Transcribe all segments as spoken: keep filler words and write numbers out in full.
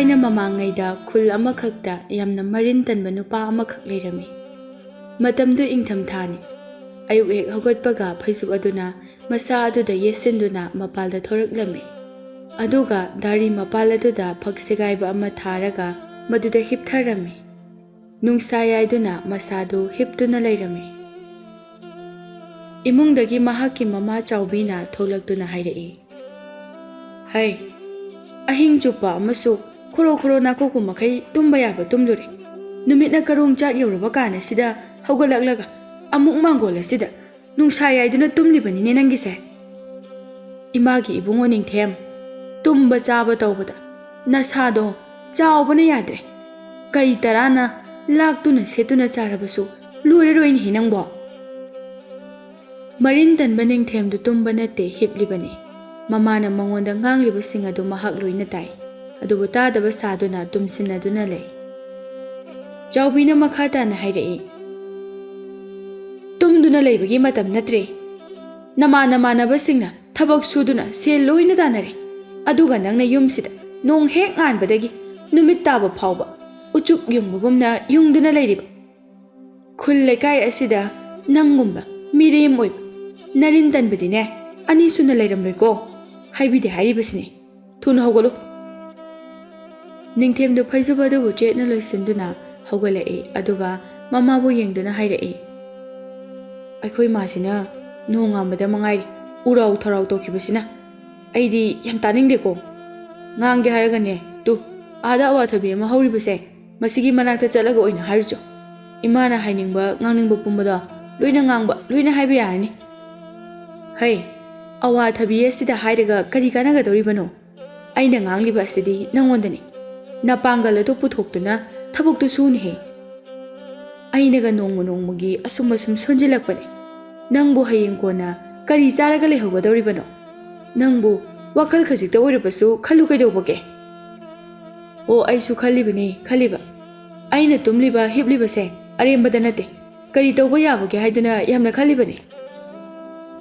ꯊꯥꯏꯅ ꯃꯃꯥꯡꯉꯩꯗ ꯈꯨꯜ ꯑꯃꯈꯛꯇ ꯌꯥꯝꯅ ꯃꯔꯤꯟ ꯇꯟꯕ ꯅꯨꯄꯥ ꯑꯃꯈꯛ ꯂꯩꯔꯝꯃꯤ꯫ ꯃꯇꯝꯗꯨ ꯏꯪꯊꯝꯊꯥꯅꯤ꯫ ꯑꯌꯨꯛ ꯍꯦꯛ ꯍꯧꯒꯠꯄꯒ ꯐꯩꯖꯨꯞ ꯑꯗꯨꯅ ꯃꯁꯥ ꯑꯗꯨꯗ ꯌꯦꯠꯁꯤꯟꯗꯨꯅ ꯃꯄꯥꯜꯗ ꯊꯣꯔꯛꯂꯝꯃꯤ꯫ ꯑꯗꯨꯒ ꯗꯥꯔꯤ ꯃꯄꯥꯜ ꯑꯗꯨꯗ ꯐꯛ ꯁꯦꯒꯥꯏꯕ ꯑꯃ ꯊꯥꯔꯒ ꯃꯗꯨꯗ ꯍꯤꯞꯊꯔꯝꯃꯤ꯫ ꯅꯨꯡꯁꯥ ꯌꯥꯏꯗꯨꯅ ꯃꯁꯥꯗꯨ ꯍꯤꯞꯇꯨꯅ ꯂꯩꯔꯝꯃꯤ꯫ ꯏꯃꯨꯡꯗꯒꯤ ꯃꯍꯥꯛꯀꯤ ꯃꯃꯥ ꯆꯥꯎꯕꯤꯅ ꯊꯣꯛꯂꯛꯇꯨꯅ ꯍꯥꯏꯔꯛꯏ, "ꯍꯩ, ꯑꯍꯤꯡ ꯆꯨꯞꯄ ꯑꯃꯁꯨ ꯈꯣꯔꯣ ꯈꯣꯔꯣ ꯅꯥꯀꯣꯛꯄ ꯃꯈꯩ ꯇꯨꯝꯕ ꯌꯥꯕ ꯇꯨꯝꯂꯨꯔꯦ꯫ ꯅꯨꯃꯤꯠꯅ ꯀꯔꯣꯡ ꯆꯥꯛ ꯌꯧꯔꯕ ꯀꯥꯟ ꯑꯁꯤꯗ ꯍꯧꯒꯠꯂꯛꯂꯒ ꯑꯃꯨꯛ ꯃꯥꯡꯒꯣꯜ ꯑꯁꯤꯗ ꯅꯨꯡꯁꯥ ꯌꯥꯏꯗꯨꯅ ꯇꯨꯝꯂꯤꯕꯅꯤꯅꯦ ꯅꯪꯒꯤꯁꯦ꯫" ꯏꯃꯥꯒꯤ ꯏꯕꯨꯡꯉꯣ ꯅꯤꯡꯊꯦꯝ, ꯇꯨꯝꯕ ꯆꯥꯕ ꯇꯧꯕꯗ ꯅꯁꯥꯗꯣ ꯆꯥꯎꯕꯅ ꯌꯥꯗ꯭ꯔꯦ꯫ ꯀꯩ ꯇꯔꯥꯅ ꯂꯥꯛꯇꯨꯅ ꯁꯦꯠꯇꯨꯅ ꯆꯥꯔꯕꯁꯨ ꯂꯣꯏꯔꯔꯣꯏꯅꯦꯍꯦ ꯅꯪꯕꯣ꯫ ꯃꯔꯤꯟ ꯇꯟꯕ ꯅꯤꯡꯊꯦꯝꯗꯨ ꯇꯨꯝꯕ ꯅꯠꯇꯦ, ꯍꯤꯞꯂꯤꯕꯅꯤ꯫ ꯃꯃꯥꯅ ꯃꯉꯣꯟꯗ ꯉꯥꯡꯂꯤꯕꯁꯤꯡ ꯑꯗꯨ ꯃꯍꯥꯛ ꯂꯣꯏꯅ ꯇꯥꯏ꯫ ꯑꯗꯨꯕꯨ ꯇꯥꯗꯕ ꯁꯥꯗꯨꯅ ꯇꯨꯝꯁꯤꯟꯅꯗꯨꯅ ꯂꯩ꯫ ꯆꯥꯎꯕꯤꯅ ꯃꯈꯥ ꯇꯥꯅ ꯍꯥꯏꯔꯛꯏ, "ꯇꯨꯝꯗꯨꯅ ꯂꯩꯕꯒꯤ ꯃꯇꯝ ꯅꯠꯇ꯭ꯔꯦ꯫ ꯅꯃꯥꯟ ꯅꯃꯥꯟꯅꯕꯁꯤꯡꯅ ꯊꯕꯛ ꯁꯨꯗꯨꯅ ꯁꯦꯜ ꯂꯣꯏꯅ ꯇꯥꯟꯅꯔꯦ꯫ ꯑꯗꯨꯒ ꯅꯪꯅ ꯌꯨꯝꯁꯤꯗ ꯅꯣꯡ ꯍꯦꯛ ꯉꯥꯟꯕꯗꯒꯤ ꯅꯨꯃꯤꯠ ꯇꯥꯕ ꯐꯥꯎꯕ ꯎꯆꯨꯛ ꯌꯨꯡꯕꯒꯨꯝꯅ ꯌꯨꯡꯗꯨꯅ ꯂꯩꯔꯤꯕ꯫ ꯈꯨꯜ ꯂꯩꯀꯥꯏ ꯑꯁꯤꯗ ꯅꯪꯒꯨꯝꯕ ꯃꯤꯔꯦꯝ ꯑꯣꯏꯕ ꯅꯔꯤꯟ ꯇꯟꯕꯗꯤꯅꯦ ꯑꯅꯤꯁꯨꯅ ꯂꯩꯔꯝꯂꯣꯏꯀꯣ꯫ ꯍꯥꯏꯕꯤꯗꯦ ꯍꯥꯏꯔꯤꯕꯁꯤꯅꯤ꯫ ꯊꯨꯅ ꯍꯧꯒꯠꯂꯨ꯫" ꯅꯤꯡꯊꯦꯝꯗꯨ ꯐꯩꯖꯨꯞ ꯑꯗꯨꯕꯨ ꯆꯦꯠꯅ ꯂꯣꯏꯁꯤꯟꯗꯨꯅ ꯍꯧꯒꯠꯂꯛꯏ, ꯑꯗꯨꯒ ꯃꯃꯥꯕꯨ ꯌꯦꯡꯗꯨꯅ ꯍꯥꯏꯔꯛꯏ, "ꯑꯩꯈꯣꯏ ꯃꯥꯁꯤꯅ ꯅꯣꯡꯉꯥꯟꯕꯗ ꯃꯉꯥꯏꯔꯤ ꯎꯔꯥꯎ ꯊꯔꯥꯎ ꯇꯧꯈꯤꯕꯁꯤꯅ꯫ ꯑꯩꯗꯤ ꯌꯥꯝ ꯇꯥꯅꯤꯡꯗꯦꯀꯣ꯫ ꯉꯥꯡꯒꯦ ꯍꯥꯏꯔꯒꯅꯦ, ꯇꯨ, ꯑꯥꯗ ꯑꯋꯥꯊꯕꯤ ꯑꯃ ꯍꯧꯔꯤꯕꯁꯦ, ꯃꯁꯤꯒꯤ ꯃꯅꯥꯛꯇ ꯆꯠꯂꯒ ꯑꯣꯏꯅ ꯍꯥꯏꯔꯨꯆꯣ꯫ ꯏꯃꯥꯅ ꯍꯥꯏꯅꯤꯡꯕ ꯉꯥꯡꯅꯤꯡꯕ ꯄꯨꯝꯕꯗꯣ ꯂꯣꯏꯅ ꯉꯥꯡꯕ, ꯂꯣꯏꯅ ꯍꯥꯏꯕ ꯌꯥꯔꯅꯤ꯫" "ꯍꯩ, ꯑꯋꯥꯊꯕꯤ ꯑꯁꯤꯗ ꯍꯥꯏꯔꯒ ꯀꯔꯤ ꯀꯥꯟꯅꯒꯗꯧꯔꯤꯕꯅꯣ? ꯑꯩꯅ ꯉꯥꯡꯂꯤꯕ ꯑꯁꯤꯗꯤ ꯅꯪꯉꯣꯟꯗꯅꯤ꯫ ꯅꯄꯥꯡꯒꯜ ꯑꯗꯨ ꯄꯨꯊꯣꯛꯇꯨꯅ ꯊꯕꯛꯇꯨ ꯁꯨꯅꯦꯍꯦ꯫ ꯑꯩꯅꯒ ꯅꯣꯡꯃ ꯅꯣꯡꯃꯒꯤ ꯑꯁꯨꯝ ꯑꯁꯨꯝ ꯁꯣꯟꯖꯤꯜꯂꯛꯄꯅꯦ꯫ ꯅꯪꯕꯨ ꯍꯌꯦꯡ ꯀꯣꯟꯅ ꯀꯔꯤ ꯆꯥꯔꯒ ꯂꯩꯍꯧꯒꯗꯧꯔꯤꯕꯅꯣ? ꯅꯪꯕꯨ ꯋꯥꯈꯜ ꯈꯖꯤꯛꯇ ꯑꯣꯏꯔꯕꯁꯨ ꯈꯜꯂꯨ ꯀꯩꯗꯧꯕꯒꯦ?" "ꯑꯣ, ꯑꯩꯁꯨ ꯈꯜꯂꯤꯕꯅꯤ, ꯈꯜꯂꯤꯕ꯫ ꯑꯩꯅ ꯇꯨꯝꯂꯤꯕ, ꯍꯤꯞꯂꯤꯕꯁꯦ ꯑꯔꯦꯝꯕꯗ ꯅꯠꯇꯦ꯫ ꯀꯔꯤ ꯇꯧꯕ ꯌꯥꯕꯒꯦ ꯍꯥꯏꯗꯨꯅ ꯌꯥꯝꯅ ꯈꯜꯂꯤꯕꯅꯤ꯫"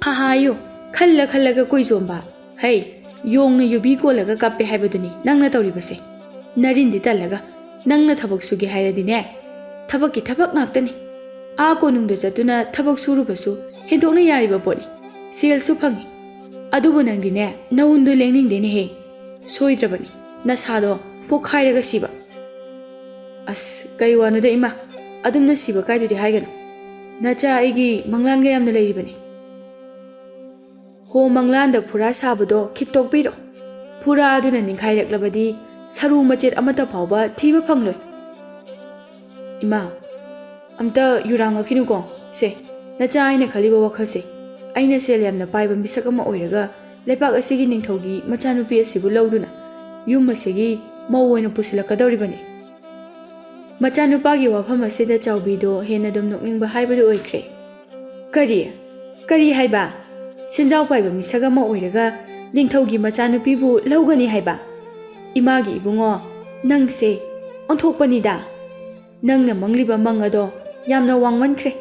"ꯍꯥ ꯍꯥ, ꯌꯣ, ꯈꯜꯂ ꯈꯜꯂꯒ ꯀꯣꯏ ꯆꯣꯝꯕ꯫ ꯍꯩ, ꯌꯣꯡꯅ ꯌꯨꯕꯤ ꯀꯣꯜꯂꯒ ꯀꯞꯄꯦ ꯍꯥꯏꯕꯗꯨꯅꯤ ꯅꯪꯅ ꯇꯧꯔꯤꯕꯁꯦ꯫" ꯅꯔꯤꯟꯗꯤ ꯇꯜꯂꯒ, ꯅꯪꯅ ꯊꯕꯛ ꯁꯨꯒꯦ ꯍꯥꯏꯔꯗꯤꯅꯦ, ꯊꯕꯛꯀꯤ ꯊꯕꯛ ꯉꯥꯛꯇꯅꯤ꯫ ꯑꯥ ꯀꯣꯅꯨꯡꯗ ꯆꯠꯇꯨꯅ ꯊꯕꯛ ꯁꯨꯔꯨꯕꯁꯨ ꯍꯦꯟꯗꯣꯛꯅ ꯌꯥꯔꯤꯕ ꯄꯣꯠꯅꯤ, ꯁꯦꯜꯁꯨ ꯐꯪꯉꯤ꯫ ꯑꯗꯨꯕꯨ ꯅꯪꯗꯤꯅꯦ, ꯅꯋꯨꯟꯗꯣ ꯂꯦꯡꯅꯤꯡꯗꯦꯅꯦꯍꯦ꯫ ꯁꯣꯏꯗ꯭ꯔꯕꯅꯤ, ꯅꯁꯥꯗꯣ ꯄꯣꯛꯈꯥꯏꯔꯒ ꯁꯤꯕ꯫ ꯑꯁ, ꯀꯩ ꯋꯥꯅꯣꯗ ꯏꯃꯥ, ꯑꯗꯨꯝꯅ ꯁꯤꯕ ꯀꯥꯏꯗꯨꯗꯤ ꯍꯥꯏꯒꯅꯨ꯫ ꯅꯆꯥ ꯑꯩꯒꯤ ꯃꯪꯂꯥꯟꯒ ꯌꯥꯝꯅ ꯂꯩꯔꯤꯕꯅꯤ꯫ ꯍꯣ, ꯃꯪꯂꯥꯟꯗ ꯐꯨꯔꯥ ꯁꯥꯕꯗꯣ ꯈꯤꯠꯇꯣꯛꯄꯤꯔꯣ꯫ ꯐꯨꯔꯥ ꯑꯗꯨꯅ ꯅꯤꯡꯈꯥꯏꯔꯛꯂꯕꯗꯤ ꯁꯔꯨ ꯃꯆꯦꯠ ꯑꯃꯠꯇ ꯐꯥꯎꯕ ꯊꯤꯕ ꯐꯪꯂꯣꯏ꯫ ꯏꯃꯥ, ꯑꯝꯇ ꯌꯨꯔꯥꯡꯉꯛꯈꯤꯅꯨꯀꯣ꯫ ꯁꯦ, ꯅꯆꯥ ꯑꯩꯅ ꯈꯜꯂꯤꯕ ꯋꯥꯈꯜꯁꯦ, ꯑꯩꯅ ꯁꯦꯜ ꯌꯥꯝꯅ ꯄꯥꯏꯕ ꯃꯤꯁꯛ ꯑꯃ ꯑꯣꯏꯔꯒ ꯂꯩꯄꯥꯛ ꯑꯁꯤꯒꯤ ꯅꯤꯡꯊꯧꯒꯤ ꯃꯆꯥꯅꯨꯄꯤ ꯑꯁꯤꯕꯨ ꯂꯧꯗꯨꯅ ꯌꯨꯝ ꯑꯁꯤꯒꯤ ꯃꯧ ꯑꯣꯏꯅ ꯄꯨꯁꯤꯜꯂꯛꯀꯗꯧꯔꯤꯕꯅꯤ꯫ ꯃꯆꯥꯅꯨꯄꯥꯒꯤ ꯋꯥꯐꯝ ꯑꯁꯤꯗ ꯆꯥꯎꯕꯤꯗꯣ ꯍꯦꯟꯅ ꯑꯗꯨꯝ ꯅꯣꯛꯅꯤꯡꯕ ꯍꯥꯏꯕꯗꯨ ꯑꯣꯏꯈ꯭ꯔꯦ꯫ "ꯀꯔꯤ? ꯀꯔꯤ ꯍꯥꯏꯕ? ꯁꯦꯟꯖꯥꯎ ꯄꯥꯏꯕ ꯃꯤꯁꯛ ꯑꯃ ꯑꯣꯏꯔꯒ ꯅꯤꯡꯊꯧꯒꯤ ꯃꯆꯥꯅꯨꯄꯤꯕꯨ ꯂꯧꯒꯅꯤ ꯍꯥꯏꯕ? ꯏꯃꯥꯒꯤ ꯏꯕꯨꯡꯉꯣ, ꯅꯪꯁꯦ ꯑꯣꯟꯊꯣꯛꯄꯅꯤꯗ꯫ ꯅꯪꯅ ꯃꯪꯂꯤꯕ ꯃꯪ ꯑꯗꯣ ꯌꯥꯝꯅ ꯋꯥꯡꯃꯟꯈ꯭ꯔꯦ꯫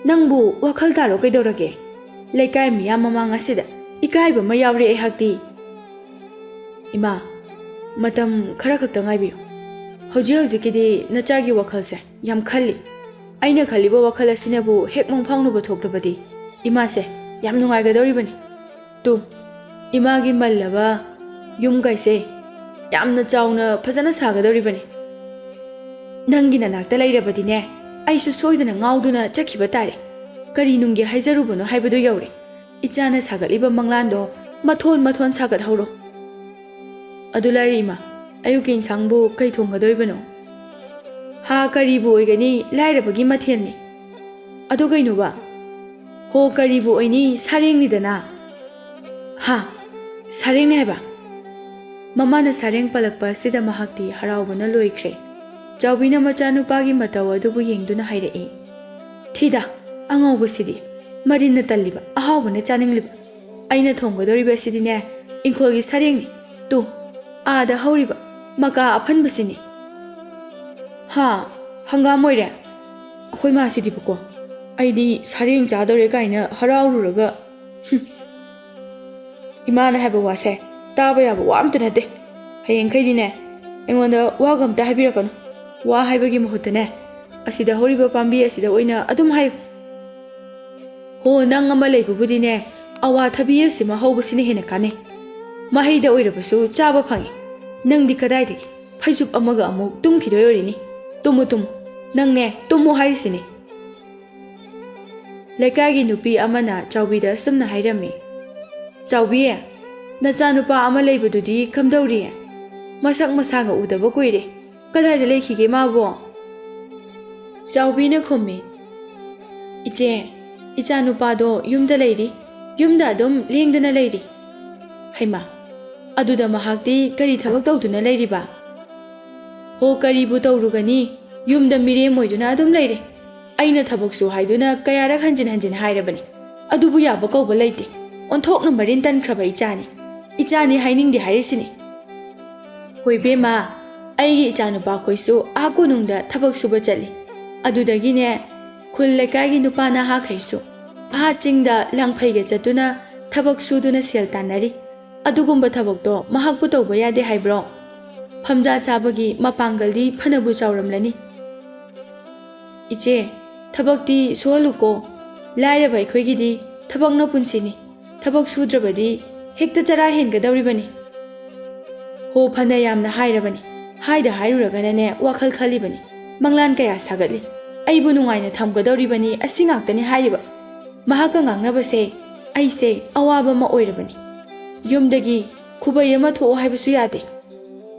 ꯅꯪꯕꯨ ꯋꯥꯈꯜ ꯇꯥꯔꯣ ꯀꯩꯗꯧꯔꯒꯦ? ꯂꯩꯀꯥꯏ ꯃꯤꯌꯥꯝ ꯃꯃꯥꯡ ꯑꯁꯤꯗ ꯏꯀꯥꯏꯕ ꯑꯃ ꯌꯥꯎꯔꯦ ꯑꯩꯍꯥꯛꯇꯤ꯫" "ꯏꯃꯥ, ꯃꯇꯝ ꯈꯔ ꯈꯛꯇ ꯉꯥꯏꯕꯤꯌꯨ꯫ ꯍꯧꯖꯤꯛ ꯍꯧꯖꯤꯛꯀꯤꯗꯤ ꯅꯆꯥꯒꯤ ꯋꯥꯈꯜꯁꯦ ꯌꯥꯝ ꯈꯜꯂꯤ꯫ ꯑꯩꯅ ꯈꯜꯂꯤꯕ ꯋꯥꯈꯜ ꯑꯁꯤꯅꯕꯨ ꯍꯦꯛ ꯃꯪ ꯐꯥꯎꯅꯕ ꯊꯣꯛꯂꯕꯗꯤ ꯏꯃꯥꯁꯦ ꯌꯥꯝ ꯅꯨꯡꯉꯥꯏꯒꯗꯧꯔꯤꯕꯅꯤ꯫ ꯇꯨ, ꯏꯃꯥꯒꯤ ꯃꯜꯂꯕ ꯌꯨꯝ ꯀꯩꯁꯦ ꯌꯥꯝꯅ ꯆꯥꯎꯅ ꯐꯖꯅ ꯁꯥꯒꯗꯧꯔꯤꯕꯅꯤ꯫ ꯅꯪꯒꯤ ꯅꯅꯥꯛꯇ ꯂꯩꯔꯕꯗꯤꯅꯦ, ꯑꯩꯁꯨ ꯁꯣꯏꯗꯅ ꯉꯥꯎꯗꯨꯅ ꯆꯠꯈꯤꯕ ꯇꯥꯔꯦ꯫ ꯀꯔꯤ ꯅꯨꯡꯒꯤ ꯍꯥꯏꯖꯔꯨꯕꯅꯣ ꯍꯥꯏꯕꯗꯨ ꯌꯧꯔꯦ꯫ ꯏꯆꯥꯅ ꯁꯥꯒꯠꯂꯤꯕ ꯃꯪꯂꯥꯟꯗꯣ ꯃꯊꯣꯟ ꯃꯊꯣꯟ ꯁꯥꯒꯠꯍꯧꯔꯣ꯫ ꯑꯗꯨ ꯂꯥꯏꯔꯤ ꯏꯃꯥ, ꯑꯌꯨꯛꯀꯤ ꯏꯟꯁꯥꯡꯕꯨ ꯀꯩ ꯊꯣꯡꯒꯗꯧꯔꯤꯕꯅꯣ?" "ꯍꯥ, ꯀꯔꯤꯕꯨ ꯑꯣꯏꯒꯅꯤ, ꯂꯥꯏꯔꯕꯒꯤ ꯃꯊꯦꯜꯅꯤ꯫" "ꯑꯗꯨ ꯀꯩꯅꯣꯕ?" "ꯍꯣ, ꯀꯔꯤꯕꯨ ꯑꯣꯏꯅꯤ, ꯁꯥꯔꯦꯡꯅꯤꯗꯅ꯫" "ꯍꯥ, ꯁꯥꯔꯦꯡꯅꯤ ꯍꯥꯏꯕ?" ꯃꯃꯥꯅ ꯁꯥꯔꯦꯡ ꯄꯜꯂꯛꯄ ꯑꯁꯤꯗ ꯃꯍꯥꯛꯇꯤ ꯍꯔꯥꯎꯕꯅ ꯂꯣꯏꯈ꯭ꯔꯦ꯫ ꯆꯥꯎꯕꯤꯅ ꯃꯆꯥꯅꯨꯄꯥꯒꯤ ꯃꯇꯧ ꯑꯗꯨꯕꯨ ꯌꯦꯡꯗꯨꯅ ꯍꯥꯏꯔꯛꯏ, "ꯊꯤꯗ, ꯑꯉꯥꯎꯕꯁꯤꯗꯤ, ꯃꯔꯤꯟꯅ ꯇꯜꯂꯤꯕ, ꯑꯍꯥꯎꯕꯅ ꯆꯥꯅꯤꯡꯂꯤꯕ꯫ ꯑꯩꯅ ꯊꯣꯡꯒꯗꯧꯔꯤꯕ ꯑꯁꯤꯗꯤꯅꯦ, ꯏꯪꯈꯣꯜꯒꯤ ꯁꯔꯦꯡꯅꯤ꯫ ꯇꯨ, ꯑꯥꯗ ꯍꯧꯔꯤꯕ ꯃꯀꯥ ꯑꯐꯟꯕꯁꯤꯅꯤ꯫" "ꯍꯥ, ꯍꯪꯒꯥꯝ ꯑꯣꯏꯔꯦ?" "ꯑꯩꯈꯣꯏ ꯃꯥꯁꯤꯗꯤꯕꯀꯣ, ꯑꯩꯗꯤ ꯁꯔꯦꯡ ꯆꯥꯗꯧꯔꯦ ꯀꯥꯏꯅ ꯍꯔꯥꯎꯔꯨꯔꯒ, ꯍꯨꯝ꯫ ꯏꯃꯥꯅ ꯍꯥꯏꯕ ꯋꯥꯁꯦ ꯇꯥꯕ ꯌꯥꯕ ꯋꯥ ꯑꯝꯇ ꯅꯠꯇꯦ꯫ ꯍꯌꯦꯡꯈꯩꯗꯤꯅꯦ, ꯑꯩꯉꯣꯟꯗ ꯋꯥꯒ ꯑꯝꯇ ꯍꯥꯏꯕꯤꯔꯛꯀꯅꯨ꯫ ꯋꯥ ꯍꯥꯏꯕꯒꯤ ꯃꯍꯨꯠꯇꯅꯦ, ꯑꯁꯤꯗ ꯍꯧꯔꯤꯕ ꯄꯥꯝꯕꯤ ꯑꯁꯤꯗ ꯑꯣꯏꯅ ꯑꯗꯨꯝ ꯍꯥꯏꯌꯨ꯫ ꯍꯣ, ꯅꯪ ꯑꯃ ꯂꯩꯕꯕꯨꯗꯤꯅꯦ, ꯑꯋꯥꯊꯕꯤ ꯑꯁꯤꯃ ꯍꯧꯕꯁꯤꯅ ꯍꯦꯟꯅ ꯀꯥꯟꯅꯩ꯫ ꯃꯍꯩꯗ ꯑꯣꯏꯔꯕꯁꯨ ꯆꯥꯕ ꯐꯪꯉꯤ꯫ ꯅꯪꯗꯤ ꯀꯗꯥꯏꯗꯒꯤ? ꯐꯩꯖꯨꯞ ꯑꯃꯒ ꯑꯃꯨꯛ ꯇꯨꯝꯈꯤꯗꯣꯏ ꯑꯣꯏꯔꯤꯅꯤ꯫ ꯇꯨꯝꯃꯨ, ꯇꯨꯝꯃꯨ꯫ ꯅꯪꯅꯦ, ꯇꯨꯝꯃꯨ ꯍꯥꯏꯔꯤꯁꯤꯅꯤ꯫ ꯂꯩꯀꯥꯏꯒꯤ ꯅꯨꯄꯤ ꯑꯃꯅ ꯆꯥꯎꯕꯤꯗ ꯑꯁꯨꯝꯅ ꯍꯥꯏꯔꯝꯃꯤ, "ꯆꯥꯎꯕꯤ, ꯅꯆꯥꯅꯨꯄꯥ ꯑꯃ ꯂꯩꯕꯗꯨꯗꯤ ꯀꯝꯗꯧꯔꯤ? ꯃꯁꯛ ꯃꯁꯥꯒ ꯎꯗꯕ ꯀꯨꯏꯔꯦ꯫ ꯀꯗꯥꯏꯗ ꯂꯩꯈꯤꯒꯦ ꯃꯥꯕꯣ?" ꯆꯥꯎꯕꯤꯅ ꯈꯨꯝꯃꯤ, "ꯏꯆꯦ, ꯏꯆꯥꯅꯨꯄꯥꯗꯣ ꯌꯨꯝꯗ ꯂꯩꯔꯤ꯫ ꯌꯨꯝꯗ ꯑꯗꯨꯝ ꯂꯦꯡꯗꯅ ꯂꯩꯔꯤ꯫" "ꯍꯩꯃꯥ, ꯑꯗꯨꯗ ꯃꯍꯥꯛꯇꯤ ꯀꯔꯤ ꯊꯕꯛ ꯇꯧꯗꯨꯅ ꯂꯩꯔꯤꯕ?" "ꯍꯣ, ꯀꯔꯤꯕꯨ ꯇꯧꯔꯨꯒꯅꯤ? ꯌꯨꯝꯗ ꯃꯤꯔꯦꯝ ꯑꯣꯏꯗꯨꯅ ꯑꯗꯨꯝ ꯂꯩꯔꯦ꯫ ꯑꯩꯅ ꯊꯕꯛ ꯁꯨ ꯍꯥꯏꯗꯨꯅ ꯀꯌꯥꯔꯛ ꯍꯟꯖꯤꯟ ꯍꯟꯖꯤꯟ ꯍꯥꯏꯔꯕꯅꯤ, ꯑꯗꯨꯕꯨ ꯌꯥꯕ ꯀꯧꯕ ꯂꯩꯇꯦ꯫ ꯑꯣꯟꯊꯣꯛꯅ ꯃꯔꯤꯟ ꯇꯟꯈ꯭ꯔꯕ ꯏꯆꯥꯅꯤ꯫ ꯏꯆꯥꯅꯤ ꯍꯥꯏꯅꯤꯡꯗꯦ ꯍꯥꯏꯔꯤꯁꯤꯅꯤ꯫" "ꯍꯣꯏ ꯏꯕꯦꯝꯃ, ꯑꯩꯒꯤ ꯏꯆꯥꯅꯨꯄꯥꯈꯣꯏꯁꯨ ꯑꯥ ꯀꯣꯅꯨꯡꯗ ꯊꯕꯛ ꯁꯨꯕ ꯆꯠꯂꯤ꯫ ꯑꯗꯨꯗꯒꯤꯅꯦ, ꯈꯨꯜ ꯂꯩꯀꯥꯏꯒꯤ ꯅꯨꯄꯥ ꯅꯍꯥꯈꯩꯁꯨ ꯑꯥ ꯆꯤꯡꯗ ꯂꯥꯡꯐꯩꯒ ꯆꯠꯇꯨꯅ ꯊꯕꯛ ꯁꯨꯗꯨꯅ ꯁꯦꯜ ꯇꯥꯟꯅꯔꯤ꯫ ꯑꯗꯨꯒꯨꯝꯕ ꯊꯕꯛꯇꯣ ꯃꯍꯥꯛꯄꯨ ꯇꯧꯕ ꯌꯥꯗꯦ ꯍꯥꯏꯕ꯭ꯔꯣ? ꯐꯝꯖꯥ ꯆꯥꯕꯒꯤ ꯃꯄꯥꯡꯒꯜꯗꯤ ꯐꯅꯕꯨ ꯆꯥꯎꯔꯝꯂꯅꯤ꯫" "ꯏꯆꯦ, ꯊꯕꯛꯇꯤ ꯁꯨꯍꯜꯂꯨꯀꯣ꯫ ꯂꯥꯏꯔꯕ ꯑꯩꯈꯣꯏꯒꯤꯗꯤ ꯊꯕꯛꯅ ꯄꯨꯟꯁꯤꯅꯤ꯫ ꯊꯕꯛ ꯁꯨꯗ꯭ꯔꯕꯗꯤ ꯍꯦꯛꯇ ꯆꯔꯥ ꯍꯦꯟꯒꯗꯧꯔꯤꯕꯅꯤ꯫" "ꯍꯣ, ꯐꯅ ꯌꯥꯝꯅ ꯍꯥꯏꯔꯕꯅꯤ꯫ ꯍꯥꯏꯗ ꯍꯥꯏꯔꯨꯔꯒꯅꯅꯦ, ꯋꯥꯈꯜ ꯈꯜꯂꯤꯕꯅꯤ꯫ ꯃꯪꯂꯥꯟ ꯀꯌꯥ ꯁꯥꯒꯠꯂꯤ꯫ ꯑꯩꯕꯨ ꯅꯨꯡꯉꯥꯏꯅ ꯊꯝꯒꯗꯧꯔꯤꯕꯅꯤ, ꯑꯁꯤ ꯉꯥꯛꯇꯅꯤ ꯍꯥꯏꯔꯤꯕ꯫ ꯃꯍꯥꯛꯀ ꯉꯥꯡꯅꯕꯁꯦ ꯑꯩꯁꯦ ꯑꯋꯥꯕ ꯑꯃ ꯑꯣꯏꯔꯕꯅꯤ꯫ ꯌꯨꯝꯗꯒꯤ ꯈꯨꯕꯩ ꯑꯃ ꯊꯣꯛꯑꯣ ꯍꯥꯏꯕꯁꯨ ꯌꯥꯗꯦ꯫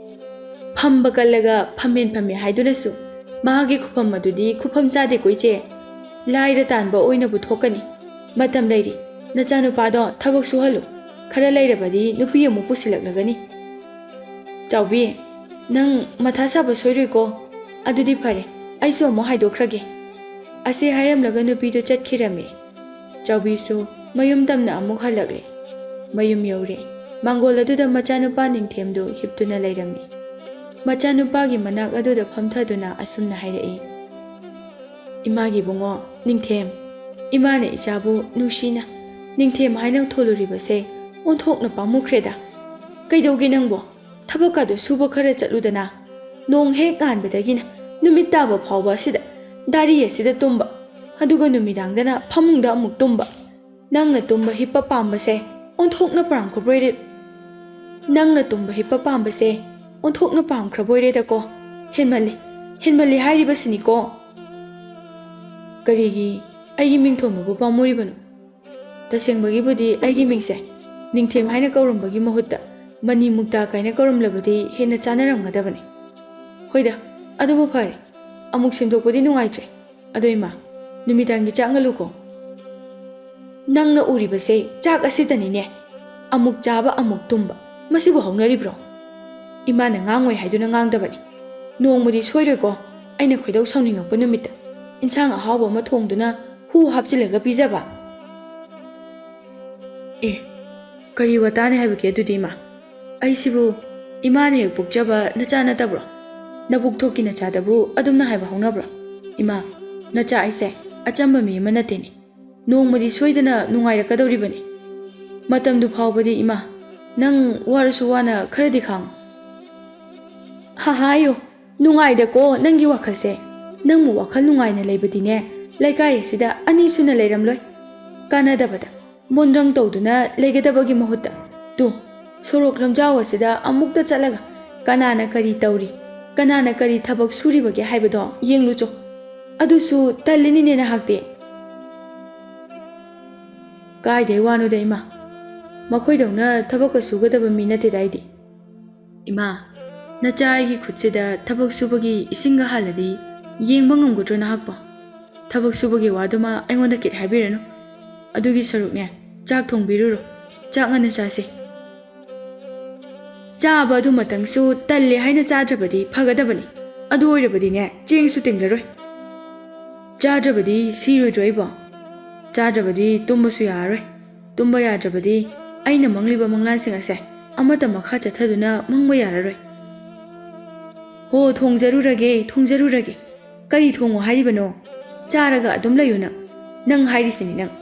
ꯐꯝꯕ ꯀꯜꯂꯒ ꯐꯝꯃꯦꯟ ꯐꯝꯃꯦ ꯍꯥꯏꯗꯨꯅꯁꯨ ꯃꯍꯥꯛꯀꯤ ꯈꯨꯐꯝ ꯑꯗꯨꯗꯤ ꯈꯨꯐꯝ ꯆꯥꯗꯦꯀꯣ ꯏꯆꯦ꯫ ꯂꯥꯏꯔ ꯇꯥꯟꯕ ꯑꯣꯏꯅꯕꯨ ꯊꯣꯛꯀꯅꯤ꯫ ꯃꯇꯝ ꯂꯩꯔꯤ꯫ ꯅꯆꯥꯅꯨꯄꯥꯗꯣ ꯊꯕꯛ ꯁꯨꯍꯜꯂꯨ꯫ ꯈꯔ ꯂꯩꯔꯕꯗꯤ ꯅꯨꯄꯤ ꯑꯃꯨꯛ ꯄꯨꯁꯤꯜꯂꯛꯂꯒꯅꯤ꯫" "ꯆꯥꯎꯕꯤ, ꯅꯪ ꯃꯊꯥ ꯁꯥꯕ ꯁꯣꯏꯔꯣꯏꯀꯣ꯫ ꯑꯗꯨꯗꯤ ꯐꯔꯦ, ꯑꯩꯁꯨ ꯑꯃꯨꯛ ꯍꯥꯏꯗꯣꯛꯈ꯭ꯔꯒꯦ꯫" ꯑꯁꯤ ꯍꯥꯏꯔꯝꯂꯒ ꯅꯨꯄꯤꯗꯨ ꯆꯠꯈꯤꯔꯝꯃꯤ꯫ ꯆꯥꯎꯕꯤꯁꯨ ꯃꯌꯨꯝ ꯇꯝꯅ ꯑꯃꯨꯛ ꯍꯜꯂꯛꯂꯦ꯫ ꯃꯌꯨꯝ ꯌꯧꯔꯦ꯫ ꯃꯥꯡꯒꯣꯜ ꯑꯗꯨꯗ ꯃꯆꯥꯅꯨꯄꯥ ꯅꯤꯡꯊꯦꯝꯗꯨ ꯍꯤꯞꯇꯨꯅ ꯂꯩꯔꯝꯃꯤ꯫ ꯃꯆꯥꯅꯨꯄꯥꯒꯤ ꯃꯅꯥꯛ ꯑꯗꯨꯗ ꯐꯝꯊꯗꯨꯅ ꯑꯁꯨꯝꯅ ꯍꯥꯏꯔꯛꯏ, "ꯏꯃꯥꯒꯤ ꯏꯕꯨꯡꯉꯣ ꯅꯤꯡꯊꯦꯝ, ꯏꯃꯥꯅ ꯏꯆꯥꯕꯨ ꯅꯨꯡꯁꯤꯅ ꯅꯤꯡꯊꯦꯝ ꯍꯥꯏꯅ ꯊꯣꯜꯂꯨꯔꯤꯕꯁꯦ ꯑꯣꯟꯊꯣꯛꯅ ꯄꯥꯝꯃꯨꯈ꯭ꯔꯦꯗ꯫ ꯀꯩꯗꯧꯒꯦ ꯅꯪꯕꯣ? ꯊꯕꯛꯀꯗꯣ ꯁꯨꯕ ꯈꯔ ꯆꯠꯂꯨꯗꯅ꯫ ꯅꯣꯡ ꯍꯦꯛ ꯉꯥꯟꯕꯗꯒꯤꯅ ꯅꯨꯃꯤꯠ ꯇꯥꯕ ꯐꯥꯎꯕ ꯑꯁꯤꯗ, ꯗꯥꯔꯤ ꯑꯁꯤꯗ ꯇꯨꯝꯕ, ꯑꯗꯨꯒ ꯅꯨꯃꯤꯗꯥꯡꯗꯅ ꯐꯃꯨꯡꯗ ꯑꯃꯨꯛ ꯇꯨꯝꯕ꯫ ꯅꯪꯅ ꯇꯨꯝꯕ ꯍꯤꯞꯄ ꯄꯥꯝꯕꯁꯦ ꯑꯣꯟꯊꯣꯛꯅ ꯄꯥꯝꯈ꯭ꯔꯕꯣꯏꯔꯦ꯫ ꯅꯪꯅ ꯇꯨꯝꯕ ꯍꯤꯞꯄ ꯄꯥꯝꯕꯁꯦ ꯑꯣꯟꯊꯣꯛꯅ ꯄꯥꯝꯈ꯭ꯔꯕꯣꯏꯔꯦꯗꯀꯣ꯫ ꯍꯦꯟꯃꯜꯂꯤ, ꯍꯦꯟꯃꯜꯂꯤ ꯍꯥꯏꯔꯤꯕꯁꯤꯅꯤꯀꯣ꯫ ꯀꯔꯤꯒꯤ ꯑꯩꯒꯤ ꯃꯤꯡꯊꯣꯟꯕꯕꯨ ꯄꯥꯝꯃꯨꯔꯤꯕꯅꯣ? ꯇꯁꯦꯡꯕꯒꯤꯕꯨꯗꯤ ꯑꯩꯒꯤ ꯃꯤꯡꯁꯦ ꯅꯤꯡꯊꯦꯝ ꯍꯥꯏꯅ ꯀꯧꯔꯝꯕꯒꯤ ꯃꯍꯨꯠꯇ ꯃꯅꯤ ꯃꯨꯛꯇꯥ ꯀꯥꯏꯅ ꯀꯧꯔꯝꯂꯕꯗꯤ ꯍꯦꯟꯅ ꯆꯥꯅꯔꯝꯒꯗꯕꯅꯤ꯫ ꯍꯣꯏꯗ, ꯑꯗꯨꯕꯨ ꯐꯔꯦ, ꯑꯃꯨꯛ ꯁꯦꯝꯗꯣꯛꯄꯗꯤ ꯅꯨꯡꯉꯥꯏꯇ꯭ꯔꯦ꯫ ꯑꯗꯣ ꯏꯃꯥ, ꯅꯨꯃꯤꯗꯥꯡꯒꯤ ꯆꯥꯛ ꯉꯜꯂꯨꯀꯣ꯫ ꯅꯪꯅ ꯎꯔꯤꯕꯁꯦ ꯆꯥꯛ ꯑꯁꯤꯇꯅꯤꯅꯦ꯫ ꯑꯃꯨꯛ ꯆꯥꯕ, ꯑꯃꯨꯛ ꯇꯨꯝꯕ꯫ ꯃꯁꯤꯕꯨ ꯍꯧꯅꯔꯤꯕ꯭ꯔꯣ? ꯏꯃꯥꯅ ꯉꯥꯡꯉꯣꯏ ꯍꯥꯏꯗꯨꯅ ꯉꯥꯡꯗꯕꯅꯤ꯫ ꯅꯣꯡꯃꯗꯤ ꯁꯣꯏꯔꯣꯏꯀꯣ, ꯑꯩꯅ ꯈꯣꯏꯗꯧ ꯁꯥꯎꯅꯤꯡꯉꯛꯄ ꯅꯨꯃꯤꯠꯇ ꯏꯟꯁꯥꯡ ꯑꯍꯥꯎꯕ ꯑꯃ ꯊꯣꯡꯗꯨꯅ ꯍꯨ ꯍꯥꯞꯆꯤꯜꯂꯒ ꯄꯤꯖꯕ꯫ ꯑꯦ, ꯀꯔꯤ ꯋꯥꯇꯥꯅꯤ ꯍꯥꯏꯕꯒꯦ ꯑꯗꯨꯗꯤ, ꯏꯃꯥ? ꯑꯩꯁꯤꯕꯨ ꯏꯃꯥꯅ ꯍꯦꯛ ꯄꯣꯛꯆꯕ ꯅꯆꯥ ꯅꯠꯇꯕ꯭ꯔꯣ? ꯅꯕꯨꯛ ꯊꯣꯛꯀꯤ ꯅꯆꯥꯗꯕꯨ ꯑꯗꯨꯝꯅ ꯍꯥꯏꯕ ꯍꯧꯅꯕ꯭ꯔꯣ? ꯏꯃꯥ, ꯅꯆꯥ ꯑꯩꯁꯦ ꯑꯆꯝꯕ ꯃꯤ ꯑꯃ ꯅꯠꯇꯦꯅꯦ꯫ ꯅꯣꯡꯃꯗꯤ ꯁꯣꯏꯗꯅ ꯅꯨꯡꯉꯥꯏꯔꯛꯀꯗꯧꯔꯤꯕꯅꯤ꯫ ꯃꯇꯝꯗꯨ ꯐꯥꯎꯕꯗꯤ ꯏꯃꯥ, ꯅꯪ ꯋꯥꯔꯁꯨ ꯋꯥꯅ ꯈꯔꯗꯤ ꯈꯥꯡꯉꯨ꯫ ꯍꯥꯍꯥꯌꯣ, ꯅꯨꯡꯉꯥꯏꯗꯀꯣ ꯅꯪꯒꯤ ꯋꯥꯈꯜꯁꯦ꯫ ꯅꯪꯕꯨ ꯋꯥꯈꯜ ꯅꯨꯡꯉꯥꯏꯅ ꯂꯩꯕꯗꯤꯅꯦ, ꯂꯩꯀꯥꯏ ꯑꯁꯤꯗ ꯑꯅꯤ ꯁꯨꯅ ꯂꯩꯔꯝꯂꯣꯏ꯫ ꯀꯥꯟꯅꯗꯕꯗ ꯃꯣꯟꯗ꯭ꯔꯪ ꯇꯧꯗꯨꯅ ꯂꯩꯒꯗꯕꯒꯤ ꯃꯍꯨꯠꯇ, ꯇꯨ, ꯁꯣꯔꯣꯛ ꯂꯝꯖꯥꯎ ꯑꯁꯤꯗ ꯑꯃꯨꯛꯇ ꯆꯠꯂꯒ ꯀꯅꯥꯅ ꯀꯔꯤ ꯇꯧꯔꯤ, ꯀꯅꯥꯅ ꯀꯔꯤ ꯊꯕꯛ ꯁꯨꯔꯤꯕꯒꯦ ꯍꯥꯏꯕꯗꯣ ꯌꯦꯡꯂꯨꯆꯣ꯫ ꯑꯗꯨꯁꯨ ꯇꯜꯂꯤꯅꯤꯅꯦ ꯅꯍꯥꯛꯇꯤ꯫ ꯀꯥꯏꯗꯩ ꯋꯥꯅꯣꯗ ꯏꯃꯥ, ꯃꯈꯣꯏꯗꯧꯅ ꯊꯕꯛꯀ ꯁꯨꯒꯗꯕ ꯃꯤ ꯅꯠꯇꯦꯗ ꯑꯩꯗꯤ꯫ ꯏꯃꯥ, ꯅꯆꯥ ꯑꯩꯒꯤ ꯈꯨꯠꯁꯤꯗ ꯊꯕꯛ ꯁꯨꯕꯒꯤ ꯏꯁꯤꯡꯒ ꯍꯥꯜꯂꯗꯤ ꯌꯦꯡꯕ ꯉꯝꯒꯗ꯭ꯔꯣ ꯅꯍꯥꯛꯄꯣ? ꯊꯕꯛ ꯁꯨꯕꯒꯤ ꯋꯥꯗꯨꯃ ꯑꯩꯉꯣꯟꯗ ꯀꯤꯠ ꯍꯥꯏꯕꯤꯔꯅꯨ꯫ ꯑꯗꯨꯒꯤ ꯁꯔꯨꯛꯅꯦ, ꯆꯥꯛ ꯊꯣꯡꯕꯤꯔꯨꯔꯣ, ꯆꯥꯛ ꯉꯟꯅ ꯆꯥꯁꯤ꯫ ꯆꯥꯕ ꯑꯗꯨꯃꯇꯪꯁꯨ ꯇꯜꯂꯦ ꯍꯥꯏꯅ ꯆꯥꯗ꯭ꯔꯕꯗꯤ ꯐꯒꯗꯕꯅꯤ꯫ ꯑꯗꯨ ꯑꯣꯏꯔꯕꯗꯤꯅꯦ, ꯆꯦꯡꯁꯨ ꯇꯤꯡꯂꯔꯣꯏ꯫ ꯆꯥꯗ꯭ꯔꯕꯗꯤ ꯁꯤꯔꯣꯏꯗ꯭ꯔꯣ ꯑꯩꯕꯣ? ꯆꯥꯗ꯭ꯔꯕꯗꯤ ꯇꯨꯝꯕꯁꯨ ꯌꯥꯔꯔꯣꯏ꯫ ꯇꯨꯝꯕ ꯌꯥꯗ꯭ꯔꯕꯗꯤ ꯑꯩꯅ ꯃꯪꯂꯤꯕ ꯃꯪꯂꯥꯟꯁꯤꯡ ꯑꯁꯦ ꯑꯃꯠꯇ ꯃꯈꯥ ꯆꯠꯊꯗꯨꯅ ꯃꯪꯕ ꯌꯥꯔꯔꯣꯏ꯫ ꯍꯣ, ꯊꯣꯡꯖꯔꯨꯔꯒꯦ, ꯊꯣꯡꯖꯔꯨꯔꯒꯦ꯫ ꯀꯔꯤ ꯊꯣꯡꯉꯣ ꯍꯥꯏꯔꯤꯕꯅꯣ? ꯆꯥꯔꯒ ꯑꯗꯨꯝ ꯂꯩꯌꯨ ꯅꯪ꯫ ꯅꯪ ꯍꯥꯏꯔꯤꯁꯤꯅꯤ ꯅꯪ꯫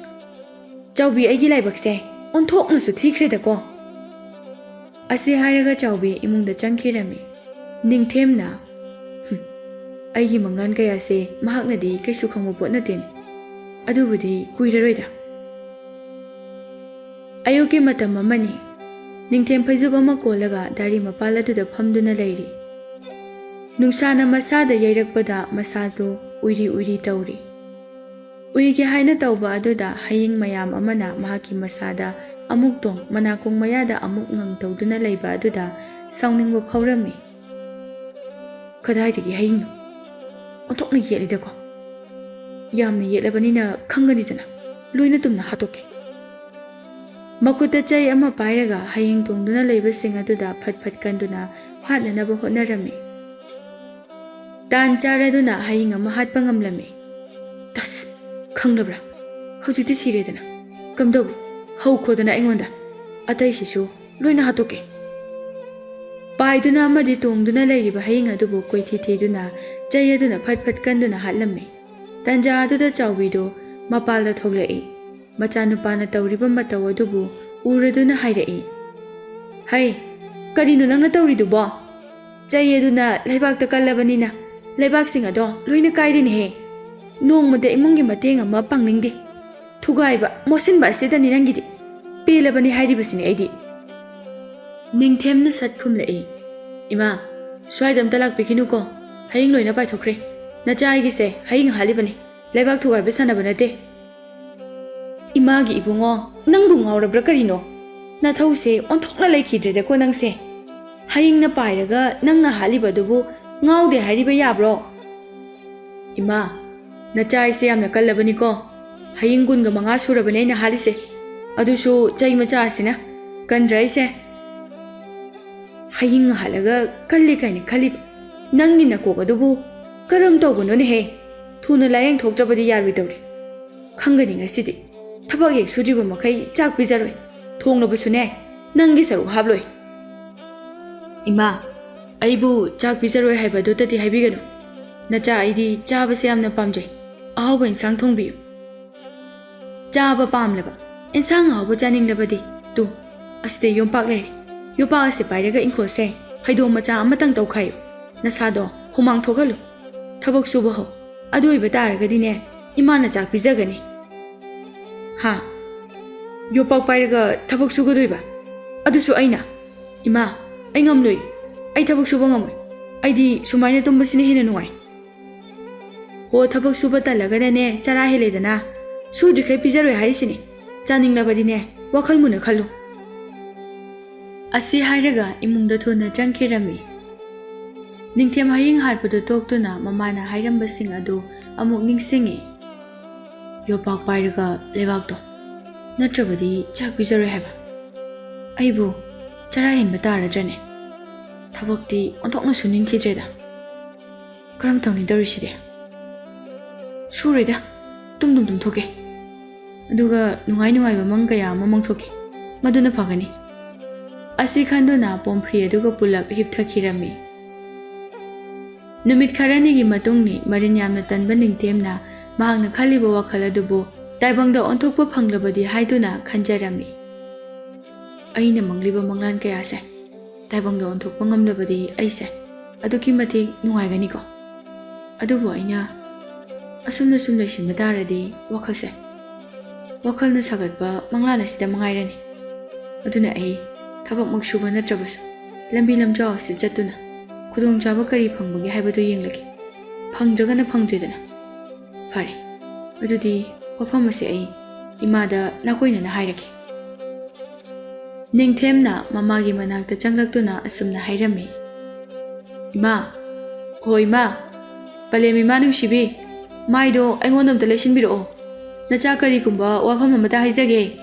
ꯆꯥꯎꯕꯤ, ꯑꯩꯒꯤ ꯂꯥꯏꯕꯛꯁꯦ ꯑꯣꯟꯊꯣꯛꯅꯁꯨ ꯊꯤꯈ꯭ꯔꯦꯗꯀꯣ꯫ ꯑꯁꯤ ꯍꯥꯏꯔꯒ ꯆꯥꯎꯕꯤ ꯏꯃꯨꯡꯗ ꯆꯪꯈꯤꯔꯝꯃꯤ꯫ ꯅꯤꯡꯊꯦꯝꯅ, "ꯍꯨꯝ, ꯑꯩꯒꯤ ꯃꯪꯂꯥꯟ ꯀꯌꯥꯁꯦ ꯃꯍꯥꯛꯅꯗꯤ ꯀꯩꯁꯨ ꯈꯪꯕ ꯄꯣꯠ ꯅꯠꯇꯦꯅꯦ꯫ ꯑꯗꯨꯕꯨꯗꯤ ꯀꯨꯏꯔꯔꯣꯏꯗ"꯫ ꯑꯌꯨꯛꯀꯤ ꯃꯇꯝ ꯑꯃꯅꯤ꯫ ꯅꯤꯡꯊꯦꯝ ꯐꯩꯖꯨꯞ ꯑꯃ ꯀꯣꯜꯂꯒ ꯗꯥꯔꯤ ꯃꯄꯥꯜ ꯑꯗꯨꯗ ꯐꯝꯗꯨꯅ ꯂꯩꯔꯤ꯫ ꯅꯨꯡꯁꯥꯅ ꯃꯁꯥꯗ ꯌꯩꯔꯛꯄꯗ ꯃꯁꯥꯗꯨ ꯎꯏꯔꯤ ꯎꯏꯔꯤ ꯇꯧꯔꯤ꯫ ꯎꯏꯒꯦ ꯍꯥꯏꯅ ꯇꯧꯕ ꯑꯗꯨꯗ ꯍꯌꯤꯡ ꯃꯌꯥꯝ ꯑꯃꯅ ꯃꯍꯥꯛꯀꯤ ꯃꯁꯥꯗ ꯑꯃꯨꯛ ꯇꯣꯡ, ꯃꯅꯥꯀꯣꯡ ꯃꯌꯥꯗ ꯑꯃꯨꯛ ꯉꯪ ꯇꯧꯗꯨꯅ ꯂꯩꯕ ꯑꯗꯨꯗ ꯁꯥꯎꯅꯤꯡꯕ ꯐꯥꯎꯔꯝꯃꯤ꯫ "ꯀꯗꯥꯏꯗꯒꯤ ꯍꯌꯤꯡꯅꯣ? ꯑꯣꯟꯊꯣꯛꯅ ꯌꯦꯠꯂꯤꯗꯀꯣ꯫ ꯌꯥꯝꯅ ꯌꯦꯠꯂꯕꯅꯤꯅ ꯈꯪꯒꯅꯤꯗꯅ, ꯂꯣꯏꯅ ꯇꯨꯝꯅ ꯍꯥꯠꯇꯣꯛꯀꯦ"꯫ ꯃꯈꯨꯠꯇ ꯆꯩ ꯑꯃ ꯄꯥꯏꯔꯒ ꯍꯌꯤꯡ ꯇꯣꯡꯗꯨꯅ ꯂꯩꯕꯁꯤꯡ ꯑꯗꯨꯗ ꯐꯠ ꯐꯠ ꯀꯟꯗꯨꯅ ꯍꯥꯠꯅꯅꯕ ꯍꯣꯠꯅꯔꯝꯃꯤ꯫ ꯇꯥꯟ ꯆꯥꯔꯗꯨꯅ ꯍꯌꯤꯡ ꯑꯃ ꯍꯥꯠꯄ ꯉꯝꯂꯝꯃꯤ꯫ "ꯇꯁ! ꯈꯪꯂꯕ꯭ꯔꯥ? ꯍꯧꯖꯤꯛꯇꯤ ꯁꯤꯔꯦꯗꯅ꯫ ꯀꯝꯗꯧꯏ? ꯍꯧꯈꯣꯗꯅ ꯑꯩꯉꯣꯟꯗ꯫ ꯑꯇꯩꯁꯤꯁꯨ ꯂꯣꯏꯅ ꯍꯥꯠꯇꯣꯛꯀꯦ"꯫ ꯄꯥꯏꯗꯨꯅ ꯑꯃꯗꯤ ꯇꯣꯡꯗꯨꯅ ꯂꯩꯔꯤꯕ ꯍꯌꯤꯡ ꯑꯗꯨꯕꯨ ꯀꯣꯏꯊꯤ ꯊꯤꯗꯨꯅ ꯆꯩ ꯑꯗꯨꯅ ꯐꯠ ꯐꯠ ꯀꯟꯗꯨꯅ ꯍꯥꯠꯂꯝꯃꯤ꯫ ꯇꯟꯖꯥ ꯑꯗꯨꯗ ꯆꯥꯎꯕꯤꯗꯨ ꯃꯄꯥꯜꯗ ꯊꯣꯛꯂꯛꯏ꯫ ꯃꯆꯥꯅꯨꯄꯥꯅ ꯇꯧꯔꯤꯕ ꯃꯇꯧ ꯑꯗꯨꯕꯨ ꯎꯔꯗꯨꯅ ꯍꯥꯏꯔꯛꯏ, "ꯍꯩ, ꯀꯔꯤꯅꯣ ꯅꯪꯅ ꯇꯧꯔꯤꯗꯨꯕꯣ? ꯆꯩ ꯑꯗꯨꯅ ꯂꯩꯕꯥꯛꯇ ꯀꯜꯂꯕꯅꯤꯅ ꯂꯩꯕꯥꯛꯁꯤꯡ ꯑꯗꯣ ꯂꯣꯏꯅ ꯀꯥꯏꯔꯦꯅꯦꯍꯦ꯫ ꯅꯣꯡꯃꯗ ꯏꯃꯨꯡꯒꯤ ꯃꯇꯦꯡ ꯑꯃ ꯄꯥꯡꯅꯤꯡꯗꯦ꯫ ꯊꯨꯒꯥꯏꯕ, ꯃꯣꯠꯁꯤꯟꯕ ꯑꯁꯤꯗꯅꯤ ꯅꯪꯒꯤꯗꯤ꯫ ꯄꯦꯜꯂꯕꯅꯤ ꯍꯥꯏꯔꯤꯕꯁꯤꯅꯤ ꯑꯩꯗꯤ"꯫ ꯅꯤꯡꯊꯦꯝꯅ ꯁꯠ ꯈꯨꯝꯂꯛꯏ, "ꯏꯃꯥ, ꯁ꯭ꯋꯥꯏꯗ ꯑꯝꯇ ꯂꯥꯛꯄꯤꯈꯤꯅꯨꯀꯣ꯫ ꯍꯌꯤꯡ ꯂꯣꯏꯅ ꯄꯥꯏꯊꯣꯛꯈ꯭ꯔꯦ꯫ ꯅꯆꯥ ꯑꯩꯒꯤꯁꯦ ꯍꯌꯤꯡ ꯍꯥꯠꯂꯤꯕꯅꯤ꯫ ꯂꯩꯕꯥꯛ ꯊꯨꯒꯥꯏꯕ ꯁꯥꯟꯅꯕ ꯅꯠꯇꯦ"꯫ "ꯏꯃꯥꯒꯤ ꯏꯕꯨꯡꯉꯣ, ꯅꯪꯕꯨ ꯉꯥꯎꯔꯕ꯭ꯔꯥ ꯀꯔꯤꯅꯣ? ꯅꯊꯧꯁꯦ ꯑꯣꯟꯊꯣꯛꯅ ꯂꯩꯈꯤꯗ꯭ꯔꯦꯗꯀꯣ ꯅꯪꯁꯦ꯫ ꯍꯌꯤꯡꯅ ꯄꯥꯏꯔꯒ ꯅꯪꯅ ꯍꯥꯠꯂꯤꯕꯗꯨꯕꯨ ꯉꯥꯎꯗꯦ ꯍꯥꯏꯔꯤꯕ ꯌꯥꯕ꯭ꯔꯣ?" "ꯏꯃꯥ, ꯅꯆꯥ ꯑꯩꯁꯦ ꯌꯥꯝꯅ ꯀꯜꯂꯕꯅꯤꯀꯣ꯫ ꯍꯌꯤꯡ ꯀꯨꯟꯒ ꯃꯉꯥ ꯁꯨꯔꯕꯅꯦ ꯑꯩꯅ ꯍꯥꯠꯂꯤꯁꯦ꯫ ꯑꯗꯨꯁꯨ ꯆꯩ ꯃꯆꯥ ꯑꯁꯤꯅ꯫ ꯀꯟꯗ꯭ꯔꯥ ꯑꯩꯁꯦ? ꯍꯌꯤꯡ ꯍꯥꯠꯂꯒ ꯀꯜꯂꯤ ꯀꯥꯏꯅ ꯈꯜꯂꯤꯕ ꯅꯪꯒꯤ ꯅꯀꯣꯛ ꯑꯗꯨꯕꯨ ꯀꯔꯝ ꯇꯧꯕꯅꯣꯅꯦꯍꯦ? ꯊꯨꯅ ꯂꯥꯏꯌꯦꯡ ꯊꯣꯛꯇ꯭ꯔꯕꯗꯤ ꯌꯥꯔꯣꯏꯗꯧꯔꯤ꯫ ꯈꯪꯒꯅꯤ ꯉꯁꯤꯗꯤ꯫ ꯊꯕꯛ ꯍꯦꯛ ꯁꯨꯗ꯭ꯔꯤꯕ ꯃꯈꯩ ꯆꯥꯛ ꯄꯤꯖꯔꯣꯏ꯫ ꯊꯣꯡꯂꯕꯁꯨꯅꯦ, ꯅꯪꯒꯤ ꯁꯔꯨꯛ ꯍꯥꯞꯂꯣꯏ"꯫ "ꯏꯃꯥ, ꯑꯩꯕꯨ ꯆꯥꯛ ꯄꯤꯖꯔꯣꯏ ꯍꯥꯏꯕꯗꯨꯇꯗꯤ ꯍꯥꯏꯕꯤꯒꯅꯨ꯫ ꯅꯆꯥ ꯑꯩꯗꯤ ꯆꯥꯕꯁꯦ ꯌꯥꯝꯅ ꯄꯥꯝꯖꯩ꯫ ꯑꯍꯥꯎꯕ ꯏꯟꯁꯥꯡ ꯊꯣꯡꯕꯤꯌꯨ"꯫ ꯆꯥꯕ ꯄꯥꯝꯂꯕ, ꯏꯟꯁꯥꯡ ꯑꯍꯥꯎꯕ ꯆꯥꯅꯤꯡꯂꯕꯗꯤ, ꯇꯨ, ꯑꯁꯤꯗ ꯌꯣꯝꯄꯥꯛ ꯂꯩꯔꯦ꯫ ꯌꯣꯄꯥꯛ ꯑꯁꯤ ꯄꯥꯏꯔꯒ ꯏꯪꯈꯣꯜꯁꯦ ꯐꯩꯗꯣꯝ ꯃꯆꯥ ꯑꯃꯇꯪ ꯇꯧꯈꯥꯏꯌꯨ꯫ ꯅꯁꯥꯗꯣ ꯍꯨꯃꯥꯡ ꯊꯣꯛꯍꯜꯂꯨ꯫ ꯊꯕꯛ ꯁꯨꯕ ꯍꯧ꯫ ꯑꯗꯨ ꯑꯣꯏꯕ ꯇꯥꯔꯒꯗꯤꯅꯦ, ꯏꯃꯥꯅ ꯆꯥꯛ ꯄꯤꯖꯒꯅꯤ꯫ ꯍꯥ? ꯌꯣꯄꯥꯛ ꯄꯥꯏꯔꯒ ꯊꯕꯛ ꯁꯨꯒꯗꯣꯏꯕ? ꯑꯗꯨꯁꯨ ꯑꯩꯅ? ꯏꯃꯥ, ꯑꯩ ꯉꯝꯂꯣꯏ꯫ ꯑꯩ ꯊꯕꯛ ꯁꯨꯕ ꯉꯝꯃꯣꯏ꯫ ꯑꯩꯗꯤ ꯁꯨꯃꯥꯏꯅ ꯇꯨꯝꯕꯁꯤꯅ ꯍꯦꯟꯅ ꯅꯨꯡꯉꯥꯏ꯫ ꯍꯣ, ꯊꯕꯛ ꯁꯨꯕ ꯇꯜꯂꯒꯅꯅꯦ, ꯆꯔꯥ ꯍꯦꯜꯂꯦꯗꯅ꯫ ꯁꯨꯗ꯭ꯔꯤꯈꯩ ꯄꯤꯖꯔꯣꯏ ꯍꯥꯏꯔꯤꯁꯤꯅꯤ꯫ ꯆꯥꯅꯤꯡꯂꯕꯗꯤꯅꯦ, ꯋꯥꯈꯜ ꯃꯨꯟꯅ ꯈꯜꯂꯨ꯫ ꯑꯁꯤ ꯍꯥꯏꯔꯒ ꯏꯃꯨꯡꯗ ꯊꯨꯅ ꯆꯪꯈꯤꯔꯝꯃꯤ꯫ ꯅꯤꯡꯊꯦꯝ ꯍꯌꯤꯡ ꯍꯥꯠꯄꯗꯨ ꯇꯣꯛꯇꯨꯅ ꯃꯃꯥꯅ ꯍꯥꯏꯔꯝꯕꯁꯤꯡ ꯑꯗꯨ ꯑꯃꯨꯛ ꯅꯤꯡꯁꯤꯡꯉꯤ꯫ ꯌꯣꯄꯥꯛ ꯄꯥꯏꯔꯒ ꯂꯩꯕꯥꯛꯇꯣ, ꯅꯠꯇ꯭ꯔꯕꯗꯤ ꯆꯥꯛ ꯄꯤꯖꯔꯣꯏ ꯍꯥꯏꯕ꯫ ꯑꯩꯕꯨ ꯆꯔꯥ ꯍꯦꯟꯕ ꯇꯥꯔꯗ꯭ꯔꯅꯦ? ꯊꯕꯛꯇꯤ ꯑꯣꯟꯊꯣꯛꯅ ꯁꯨꯅꯤꯡꯈꯤꯗ꯭ꯔꯦꯗ꯫ ꯀꯔꯝ ꯇꯧꯅꯤ ꯇꯧꯔꯤꯁꯤꯗꯤ? ꯁꯨꯔꯣꯏꯗ, ꯇꯨꯝ ꯇꯨꯝ ꯇꯨꯝꯊꯣꯛꯀꯦ꯫ ꯑꯗꯨꯒ ꯅꯨꯡꯉꯥꯏ ꯅꯨꯡꯉꯥꯏꯕ ꯃꯪ ꯀꯌꯥ ꯑꯃ ꯃꯪꯊꯣꯛꯀꯦ꯫ ꯃꯗꯨꯅ ꯐꯒꯅꯤ꯫ ꯑꯁꯤ ꯈꯟꯗꯨꯅ ꯄꯣꯝꯐ꯭ꯔꯤ ꯑꯗꯨꯒ ꯄꯨꯂꯞ ꯍꯤꯞꯊꯈꯤꯔꯝꯃꯤ꯫ ꯅꯨꯃꯤꯠ ꯈꯔꯅꯤꯒꯤ ꯃꯇꯨꯡꯅꯤ꯫ ꯃꯔꯤꯟ ꯌꯥꯝꯅ ꯇꯟꯕ ꯅꯤꯡꯊꯦꯝꯅ ꯃꯍꯥꯛꯅ ꯈꯜꯂꯤꯕ ꯋꯥꯈꯜ ꯑꯗꯨꯕꯨ ꯇꯥꯏꯕꯪꯗ ꯑꯣꯟꯊꯣꯛꯄ ꯐꯪꯂꯕꯗꯤ ꯍꯥꯏꯗꯨꯅ ꯈꯟꯖꯔꯝꯃꯤ꯫ ꯑꯩꯅ ꯃꯪꯂꯤꯕ ꯃꯪꯂꯥꯟ ꯀꯌꯥꯁꯦ ꯇꯥꯏꯕꯪꯗ ꯑꯣꯟꯊꯣꯛꯄ ꯉꯝꯂꯕꯗꯤ ꯑꯩꯁꯦ ꯑꯗꯨꯛꯀꯤ ꯃꯇꯤꯛ ꯅꯨꯡꯉꯥꯏꯒꯅꯤꯀꯣ꯫ ꯑꯗꯨꯕꯨ ꯑꯩꯅ ꯑꯁꯨꯝꯅ ꯁꯨꯝ ꯂꯩꯁꯤꯟꯕ ꯇꯥꯔꯗꯤ ꯋꯥꯈꯜꯁꯦ, ꯋꯥꯈꯜꯅ ꯁꯥꯒꯠꯄ ꯃꯪꯂꯥꯟ ꯑꯁꯤꯗ ꯃꯉꯥꯏꯔꯅꯤ꯫ ꯑꯗꯨꯅ ꯑꯩ ꯊꯕꯛꯃꯛ ꯁꯨꯕ ꯅꯠꯇ꯭ꯔꯕꯁꯨ ꯂꯝꯕꯤ ꯂꯝꯖꯥꯎ ꯑꯁꯤ ꯆꯠꯇꯨꯅ ꯈꯨꯗꯣꯡꯆꯥꯕ ꯀꯔꯤ ꯐꯪꯕꯒꯦ ꯍꯥꯏꯕꯗꯨ ꯌꯦꯡꯂꯒꯦ꯫ ꯐꯪꯗ꯭ꯔꯒꯅ ꯐꯪꯗ꯭ꯔꯦꯗꯅ꯫ ꯐꯔꯦ, ꯑꯗꯨꯗꯤ ꯋꯥꯐꯝ ꯑꯁꯤ ꯑꯩ ꯏꯃꯥꯗ ꯅꯥꯀꯣꯏꯅꯅ ꯍꯥꯏꯔꯒꯦ꯫ ꯅꯤꯡꯊꯦꯝꯅ ꯃꯃꯥꯒꯤ ꯃꯅꯥꯛꯇ ꯆꯪꯂꯛꯇꯨꯅ ꯑꯁꯨꯝꯅ ꯍꯥꯏꯔꯝꯃꯤ, "ꯏꯃꯥ, ꯍꯣ ꯏꯃꯥ, ꯄꯂꯦꯝ ꯏꯃꯥ ꯅꯨꯡꯁꯤꯕꯤ, ꯃꯥꯏꯗꯣ ꯑꯩꯉꯣꯟꯗ ꯑꯝꯇ ꯂꯩꯁꯤꯟꯕꯤꯔꯛꯑꯣ꯫ ꯅꯆꯥ ꯀꯔꯤꯒꯨꯝꯕ ꯋꯥꯐꯝ ꯑꯃꯇ ꯍꯥꯏꯖꯒꯦ꯫"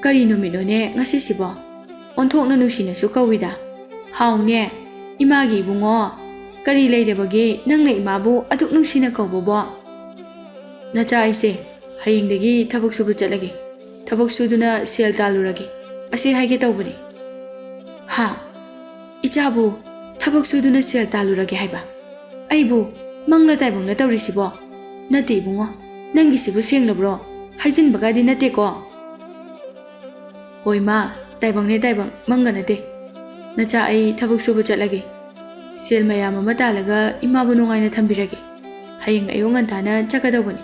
"ꯀꯔꯤ ꯅꯨꯃꯤꯠꯅꯣꯅꯦ ꯉꯁꯤꯁꯤꯕꯣ? ꯑꯣꯟꯊꯣꯛꯅ ꯅꯨꯡꯁꯤꯅꯁꯨ ꯀꯧꯏꯗ꯫ ꯍꯥꯎꯅꯦ, ꯏꯃꯥꯒꯤ ꯏꯕꯨꯡꯉꯣ, ꯀꯔꯤ ꯂꯩꯔꯕꯒꯦ ꯅꯪꯅ ꯏꯃꯥꯕꯨ ꯑꯗꯨꯛ ꯅꯨꯡꯁꯤꯅ ꯀꯧꯕꯕꯣ?" "ꯅꯆꯥ ꯑꯩꯁꯦ ꯍꯌꯦꯡꯗꯒꯤ ꯊꯕꯛ ꯁꯨꯕ ꯆꯠꯂꯒꯦ꯫ ꯊꯕꯛ ꯁꯨꯗꯨꯅ ꯁꯦꯜ ꯇꯥꯜꯂꯨꯔꯒꯦ꯫ ꯑꯁꯤ ꯍꯥꯏꯒꯦ ꯇꯧꯕꯅꯤ꯫" "ꯍꯥ? ꯏꯆꯥꯕꯨ ꯊꯕꯛ ꯁꯨꯗꯨꯅ ꯁꯦꯜ ꯇꯥꯜꯂꯨꯔꯒꯦ ꯍꯥꯏꯕ? ꯑꯩꯕꯨ ꯃꯪꯂ ꯇꯥꯏꯕꯪꯂ ꯇꯧꯔꯤꯁꯤꯕꯣ? ꯅꯠꯇꯦ ꯏꯕꯨꯡꯉꯣ, ꯅꯪꯒꯤꯁꯤꯕꯨ ꯁꯦꯡꯂꯕ꯭ꯔꯣ? ꯍꯥꯏꯖꯤꯟꯕꯒꯗꯤ ꯅꯠꯇꯦꯀꯣ?" "ꯍꯣꯏ ꯃꯥ, "ꯇꯥꯏꯕꯪꯅꯦ ꯇꯥꯏꯕꯪ, ꯃꯪꯒ ꯅꯠꯇꯦ꯫ ꯅꯆꯥ, ꯑꯩ ꯊꯕꯛ ꯁꯨꯕ ꯆꯠꯂꯒꯦ꯫ ꯁꯦꯜ ꯃꯌꯥꯝ ꯑꯃ ꯇꯥꯜꯂꯒ ꯏꯃꯥꯕꯨ ꯅꯨꯡꯉꯥꯏꯅ ꯊꯝꯕꯤꯔꯒꯦ꯫ ꯍꯌꯦꯡ ꯑꯌꯨꯛ ꯉꯟꯇꯥꯅ ꯆꯠꯀꯗꯧꯕꯅꯤ꯫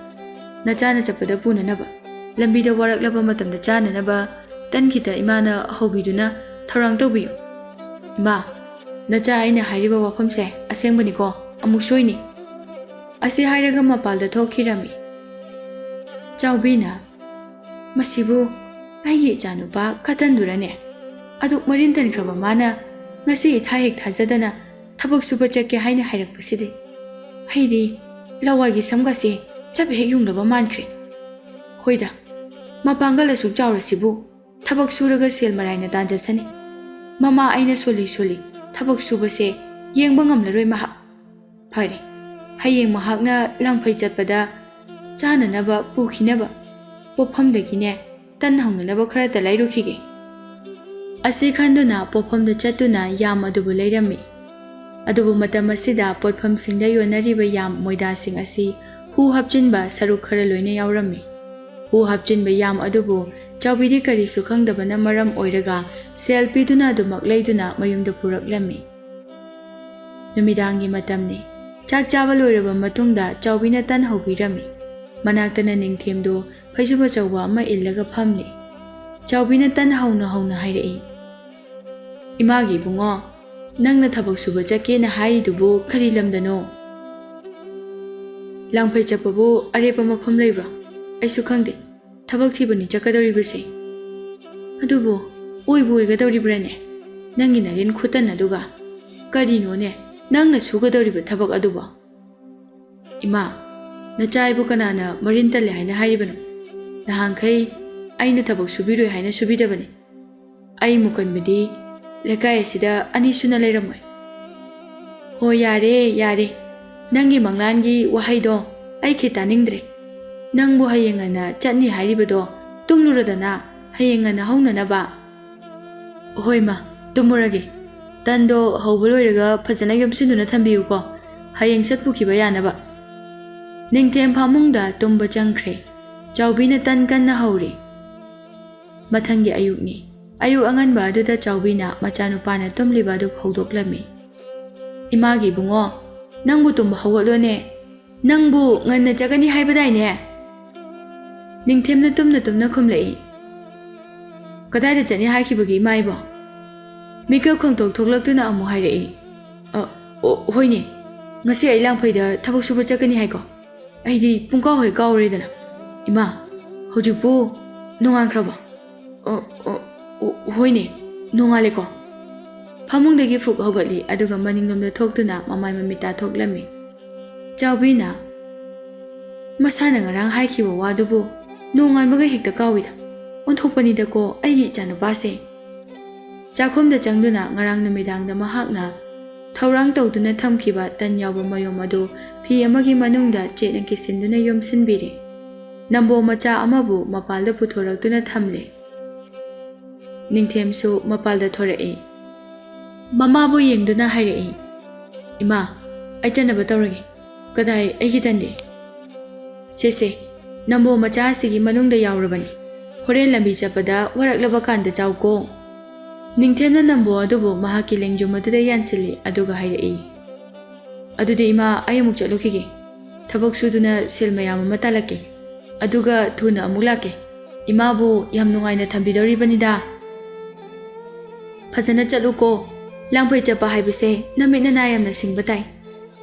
ꯅꯆꯥꯅ ꯆꯠꯄꯗ ꯄꯨꯅꯅꯕ, ꯂꯝꯕꯤꯗ ꯋꯥꯔꯛꯂꯕ ꯃꯇꯝꯗ ꯆꯥꯅꯅꯕ ꯇꯟ ꯈꯤꯇ ꯏꯃꯥꯅ ꯍꯧꯕꯤꯗꯨꯅ ꯊꯧꯔꯥꯡ ꯇꯧꯕꯤꯌꯨ꯫ ꯏꯃꯥ, ꯅꯆꯥ, ꯑꯩꯅ ꯍꯥꯏꯔꯤꯕ ꯋꯥꯐꯝꯁꯦ ꯑꯁꯦꯡꯕꯅꯤꯀꯣ, ꯑꯃꯨꯛ ꯁꯣꯏꯅꯤ꯫" ꯑꯁꯤ ꯍꯥꯏꯔꯒ ꯃꯄꯥꯜꯗ ꯊꯣꯛꯈꯤꯔꯝꯃꯤ꯫ ꯆꯥꯎꯕꯤꯅ, "ꯃꯁꯤꯕꯨ ꯑꯩꯒꯤ ꯏꯆꯥꯅꯨꯄꯥ ꯀꯇꯟꯗꯨꯔꯅꯦ? ꯑꯗꯨꯛ ꯃꯔꯤꯟ ꯇꯟꯈ꯭ꯔꯕ ꯃꯥꯅ ꯉꯁꯤ ꯏꯊꯥ ꯍꯦꯛ ꯊꯥꯖꯗꯅ ꯊꯕꯛ ꯁꯨꯕ ꯆꯠꯀꯦ ꯍꯥꯏꯅ ꯍꯥꯏꯔꯛꯄꯁꯤꯗꯤ꯫ ꯑꯩꯗꯤ ꯂꯋꯥꯏꯒꯤ ꯁꯝꯒꯁꯦ ꯆꯞ ꯍꯦꯛ ꯌꯨꯡꯂꯕ ꯃꯥꯟꯈ꯭ꯔꯦ꯫ ꯍꯣꯏꯗ, ꯃꯄꯥꯡꯒꯜ ꯑꯁꯨꯛ ꯆꯥꯎꯔꯁꯤꯕꯨ ꯊꯕꯛ ꯁꯨꯔꯒ ꯁꯦꯜ ꯃꯔꯥꯏꯅ ꯇꯥꯟꯖꯁꯅꯤ꯫ ꯃꯃꯥ ꯑꯩꯅ ꯁꯣꯜꯂꯤ ꯁꯣꯜꯂꯤ ꯊꯕꯛ ꯁꯨꯕꯁꯦ ꯌꯦꯡꯕ ꯉꯝꯂꯔꯣꯏ ꯃꯍꯥꯛ꯫ ꯐꯔꯦ, ꯍꯌꯦꯡ ꯃꯍꯥꯛꯅ ꯂꯪꯐꯩ ꯆꯠꯄꯗ ꯆꯥꯅꯅꯕ ꯄꯨꯈꯤꯅꯕ ꯄꯣꯠꯐꯝꯗꯒꯤꯅꯦ ꯇꯟ ꯍꯧꯅꯅꯕ ꯈꯔꯇ ꯂꯩꯔꯨꯈꯤꯒꯦ꯫" ꯑꯁꯤ ꯈꯟꯗꯨꯅ ꯄꯣꯠꯐꯝꯗ ꯆꯠꯇꯨꯅ ꯌꯥꯝ ꯑꯗꯨꯕꯨ ꯂꯩꯔꯝꯃꯤ꯫ ꯑꯗꯨꯕꯨ ꯃꯇꯝ ꯑꯁꯤꯗ ꯄꯣꯠꯐꯝꯁꯤꯡꯗ ꯌꯣꯟꯅꯔꯤꯕ ꯌꯥꯝ ꯃꯣꯏꯗꯥꯁꯤꯡ ꯑꯁꯤ ꯍꯨ ꯍꯥꯞꯆꯤꯟꯕ ꯁꯔꯨꯛ ꯈꯔ ꯂꯣꯏꯅ ꯌꯥꯎꯔꯝꯃꯤ꯫ ꯍꯨ ꯍꯥꯞꯆꯤꯟꯕ ꯌꯥꯝ ꯑꯗꯨꯕꯨ ꯆꯥꯎꯕꯤꯗꯤ ꯀꯔꯤꯁꯨ ꯈꯪꯗꯕꯅ ꯃꯔꯝ ꯑꯣꯏꯔꯒ ꯁꯦꯜ ꯄꯤꯗꯨꯅ ꯑꯗꯨꯃꯛ ꯂꯩꯗꯨꯅ ꯃꯌꯨꯝꯗ ꯄꯨꯔꯛꯂꯝꯃꯤ꯫ ꯅꯨꯃꯤꯗꯥꯡꯒꯤ ꯃꯇꯝꯅꯤ꯫ ꯆꯥꯛ ꯆꯥꯕ ꯂꯣꯏꯔꯕ ꯃꯇꯨꯡꯗ ꯆꯥꯎꯕꯤꯅ ꯇꯟ ꯍꯧꯕꯤꯔꯝꯃꯤ꯫ ꯃꯅꯥꯛꯇꯅ ꯅꯤꯡꯊꯦꯝꯗꯣ ꯐꯩꯖꯨꯞ ꯑꯆꯧꯕ ꯑꯃ ꯏꯜꯂꯒ ꯐꯝꯂꯤ꯫ ꯆꯥꯎꯕꯤꯅ ꯇꯟ ꯍꯧꯅ ꯍꯧꯅ ꯍꯥꯏꯔꯛꯏ, "ꯏꯃꯥꯒꯤ ꯏꯕꯨꯡꯉꯣ, ꯅꯪꯅ ꯊꯕꯛ ꯁꯨꯕ ꯆꯠꯀꯦꯅ ꯍꯥꯏꯔꯤꯗꯨꯕꯨ ꯀꯔꯤ ꯂꯝꯗꯅꯣ? ꯂꯪꯐꯩ ꯆꯠꯄꯕꯨ ꯑꯔꯦꯞꯄ ꯃꯐꯝ ꯂꯩꯕ꯭ꯔꯣ? ꯑꯩꯁꯨ ꯈꯪꯗꯦ꯫ ꯊꯕꯛ ꯊꯤꯕꯅꯤ ꯆꯠꯀꯗꯧꯔꯤꯕꯁꯦ꯫ ꯑꯗꯨꯕꯨ ꯑꯣꯏꯕꯨ ꯑꯣꯏꯒꯗꯧꯔꯤꯕ꯭ꯔꯥꯅꯦ? ꯅꯪꯒꯤ ꯅꯔꯦꯟ ꯈꯨꯇꯟ ꯑꯗꯨꯒ꯫ ꯀꯔꯤꯅꯣꯅꯦ ꯅꯪꯅ ꯁꯨꯒꯗꯧꯔꯤꯕ ꯊꯕꯛ ꯑꯗꯨꯕꯣ?" "ꯏꯃꯥ, ꯅꯆꯥ ꯑꯩꯕꯨ ꯀꯅꯥꯅ ꯃꯔꯤꯟ ꯇꯜꯂꯦ ꯍꯥꯏꯅ ꯍꯥꯏꯔꯤꯕꯅꯣ? ꯅꯍꯥꯟꯈꯩ ꯑꯩꯅ ꯊꯕꯛ ꯁꯨꯕꯤꯔꯣꯏ ꯍꯥꯏꯅ ꯁꯨꯕꯤꯗꯕꯅꯤ꯫ ꯑꯩ ꯃꯨꯀꯟꯕꯗꯤ ꯂꯩꯀꯥꯏ ꯑꯁꯤꯗ ꯑꯅꯤ ꯁꯨꯅ ꯂꯩꯔꯝꯃꯣꯏ꯫" "ꯍꯣ, ꯌꯥꯔꯦ, ꯌꯥꯔꯦ꯫ ꯅꯪꯒꯤ ꯃꯪꯂꯥꯟꯒꯤ ꯋꯥꯍꯩꯗꯣ ꯑꯩ ꯈꯤꯠ ꯇꯥꯅꯤꯡꯗ꯭ꯔꯦ꯫ ꯅꯪꯕꯨ ꯍꯌꯦꯡ ꯉꯟꯅ ꯆꯠꯅꯤ ꯍꯥꯏꯔꯤꯕꯗꯣ ꯇꯨꯝꯂꯨꯔꯗꯅ, ꯍꯌꯦꯡ ꯉꯟꯅ ꯍꯧꯅꯅꯕ꯫" "ꯍꯣꯏ ꯃꯥ, ꯇꯨꯝꯃꯨꯔꯒꯦ꯫ ꯇꯟꯗꯣ ꯍꯧꯕ ꯂꯣꯏꯔꯒ ꯐꯖꯅ ꯌꯣꯝꯁꯤꯟꯗꯨꯅ ꯊꯝꯕꯤꯌꯨꯀꯣ, ꯍꯌꯦꯡ ꯆꯠꯄꯨꯈꯤꯕ ꯌꯥꯅꯕ꯫" ꯅꯤꯡꯊꯦꯝ ꯐꯃꯨꯡꯗ ꯇꯨꯝꯕ ꯆꯪꯈ꯭ꯔꯦ꯫ ꯆꯥꯎꯕꯤꯅ ꯇꯟ ꯀꯟꯅ ꯍꯧꯔꯤ꯫ ꯃꯊꯪꯒꯤ ꯑꯌꯨꯛꯅꯤ꯫ ꯑꯌꯨꯛ ꯑꯉꯟꯕ ꯑꯗꯨꯗ ꯆꯥꯎꯕꯤꯅ ꯃꯆꯥꯅꯨꯄꯥꯅ ꯇꯨꯝꯂꯤꯕ ꯑꯗꯨ ꯍꯧꯗꯣꯛꯂꯝꯃꯤ꯫ "ꯏꯃꯥꯒꯤ ꯏꯕꯨꯡꯉꯣ, ꯅꯪꯕꯨ ꯇꯨꯝꯕ ꯍꯧꯒꯠꯂꯣꯅꯦ꯫ ꯅꯪꯕꯨ ꯉꯟꯅ ꯆꯠꯀꯅꯤ ꯍꯥꯏꯕꯗꯥꯏꯅꯦ?" ꯅꯤꯡꯊꯦꯝꯅ ꯇꯨꯝꯅ ꯇꯨꯝꯅ ꯈꯨꯝꯂꯛꯏ꯫ "ꯀꯗꯥꯏꯗ ꯆꯠꯅꯤ ꯍꯥꯏꯈꯤꯕꯒꯦ ꯏꯃꯥ ꯏꯕꯣ?" ꯃꯤꯀꯞ ꯈꯪꯇꯣꯛ ꯊꯣꯛꯂꯛꯇꯨꯅ ꯑꯃꯨꯛ ꯍꯥꯏꯔꯛꯏ꯫ "ꯑ, ꯑꯣ, ꯍꯣꯏꯅꯦ, ꯉꯁꯤ ꯑꯩ ꯂꯥꯡꯐꯩꯗ ꯊꯕꯛ ꯁꯨꯕ ꯆꯠꯀꯅꯤ ꯍꯥꯏꯀꯣ꯫ ꯑꯩꯗꯤ ꯄꯨꯡꯀꯥꯎ ꯍꯦꯛ ꯀꯥꯎꯔꯦꯗꯅ꯫ ꯏꯃꯥ, ꯍꯧꯖꯤꯛꯄꯨ ꯅꯣꯡꯉꯥꯟꯈ꯭ꯔꯕꯣ?" "ꯑꯣ, ꯑꯣ, ꯑꯣ, ꯍꯣꯏꯅꯦ, ꯅꯣꯡꯉꯥꯜꯂꯦꯀꯣ꯫" ꯐꯃꯨꯡꯗꯒꯤ ꯐꯨꯛ ꯍꯧꯒꯠꯂꯤ, ꯑꯗꯨꯒ ꯃꯅꯤꯡꯂꯣꯝꯗ ꯊꯣꯛꯇꯨꯅ ꯃꯃꯥꯏ ꯃꯃꯤꯠ ꯇꯥꯊꯣꯛꯂꯝꯃꯤ꯫ ꯆꯥꯎꯕꯤꯅ, "ꯃꯁꯥꯅ ꯉꯔꯥꯡ ꯍꯥꯏꯈꯤꯕ ꯋꯥꯗꯨꯕꯨ ꯅꯣꯡꯉꯥꯟꯕꯒ ꯍꯦꯛꯇ ꯀꯥꯎꯏꯗ꯫ ꯑꯣꯟꯊꯣꯛꯄꯅꯤꯗꯀꯣ ꯑꯩꯒꯤ ꯏꯆꯥꯅꯨꯄꯥꯁꯦ꯫" ꯆꯥꯛꯈꯨꯝꯗ ꯆꯪꯗꯨꯅ ꯉꯔꯥꯡ ꯅꯨꯃꯤꯗꯥꯡꯗ ꯃꯍꯥꯛꯅ ꯊꯧꯔꯥꯡ ꯇꯧꯗꯨꯅ ꯊꯝꯈꯤꯕ ꯇꯟ ꯌꯥꯎꯕ ꯃꯌꯨꯝ ꯑꯗꯨ ꯐꯤ ꯑꯃꯒꯤ ꯃꯅꯨꯡꯗ ꯆꯦꯠꯅ ꯀꯤꯁꯤꯟꯗꯨꯅ ꯌꯣꯝꯁꯤꯟꯕꯤꯔꯦ꯫ ꯅꯝꯕꯣ ꯃꯆꯥ ꯑꯃꯕꯨ ꯃꯄꯥꯜꯗ ꯄꯨꯊꯣꯔꯛꯇꯨꯅ ꯊꯝꯂꯦ꯫ ꯅꯤꯡꯊꯦꯝꯁꯨ ꯃꯄꯥꯜꯗ ꯊꯣꯔꯛꯏ꯫ ꯃꯃꯥꯕꯨ ꯌꯦꯡꯗꯨꯅ ꯍꯥꯏꯔꯛꯏ, "ꯏꯃꯥ, ꯑꯩ ꯆꯠꯅꯕ ꯇꯧꯔꯒꯦ꯫ ꯀꯗꯥꯏ ꯑꯩꯒꯤ ꯇꯟꯗꯤ?" "ꯁꯦ, ꯁꯦ, ꯅꯝꯕꯣ ꯃꯆꯥ ꯑꯁꯤꯒꯤ ꯃꯅꯨꯡꯗ ꯌꯥꯎꯔꯕꯅꯤ꯫ ꯍꯣꯔꯦꯟ ꯂꯝꯕꯤ ꯆꯠꯄꯗ ꯋꯥꯔꯛꯂꯕ ꯀꯥꯟꯗ ꯆꯥꯎꯀꯣ꯫" ꯅꯤꯡꯊꯦꯝꯅ ꯅꯝꯕꯣ ꯑꯗꯨꯕꯨ ꯃꯍꯥꯛꯀꯤ ꯂꯦꯡꯖꯨꯝ ꯑꯗꯨꯗ ꯌꯥꯟꯁꯤꯜꯂꯤ, ꯑꯗꯨꯒ ꯍꯥꯏꯔꯛꯏ, "ꯑꯗꯨꯗꯤ ꯏꯃꯥ, ꯑꯩ ꯑꯃꯨꯛ ꯆꯠꯂꯨꯈꯤꯒꯦ꯫ ꯊꯕꯛ ꯁꯨꯗꯨꯅ ꯁꯦꯜ ꯃꯌꯥꯝ ꯑꯃ ꯇꯥꯜꯂꯛꯀꯦ꯫ ꯑꯗꯨꯒ ꯊꯨꯅ ꯑꯃꯨꯛ ꯂꯥꯛꯀꯦ꯫ ꯏꯃꯥꯕꯨ ꯌꯥꯝ ꯅꯨꯡꯉꯥꯏꯅ ꯊꯝꯕꯤꯗꯧꯔꯤꯕꯅꯤꯗ꯫" "ꯐꯖꯅ ꯆꯠꯂꯨꯀꯣ꯫ ꯂꯥꯡꯐꯩ ꯆꯠꯄ ꯍꯥꯏꯕꯁꯦ ꯅꯃꯤꯠ ꯅꯅꯥ ꯌꯥꯝꯅ ꯁꯤꯡꯕ ꯇꯥꯏ꯫"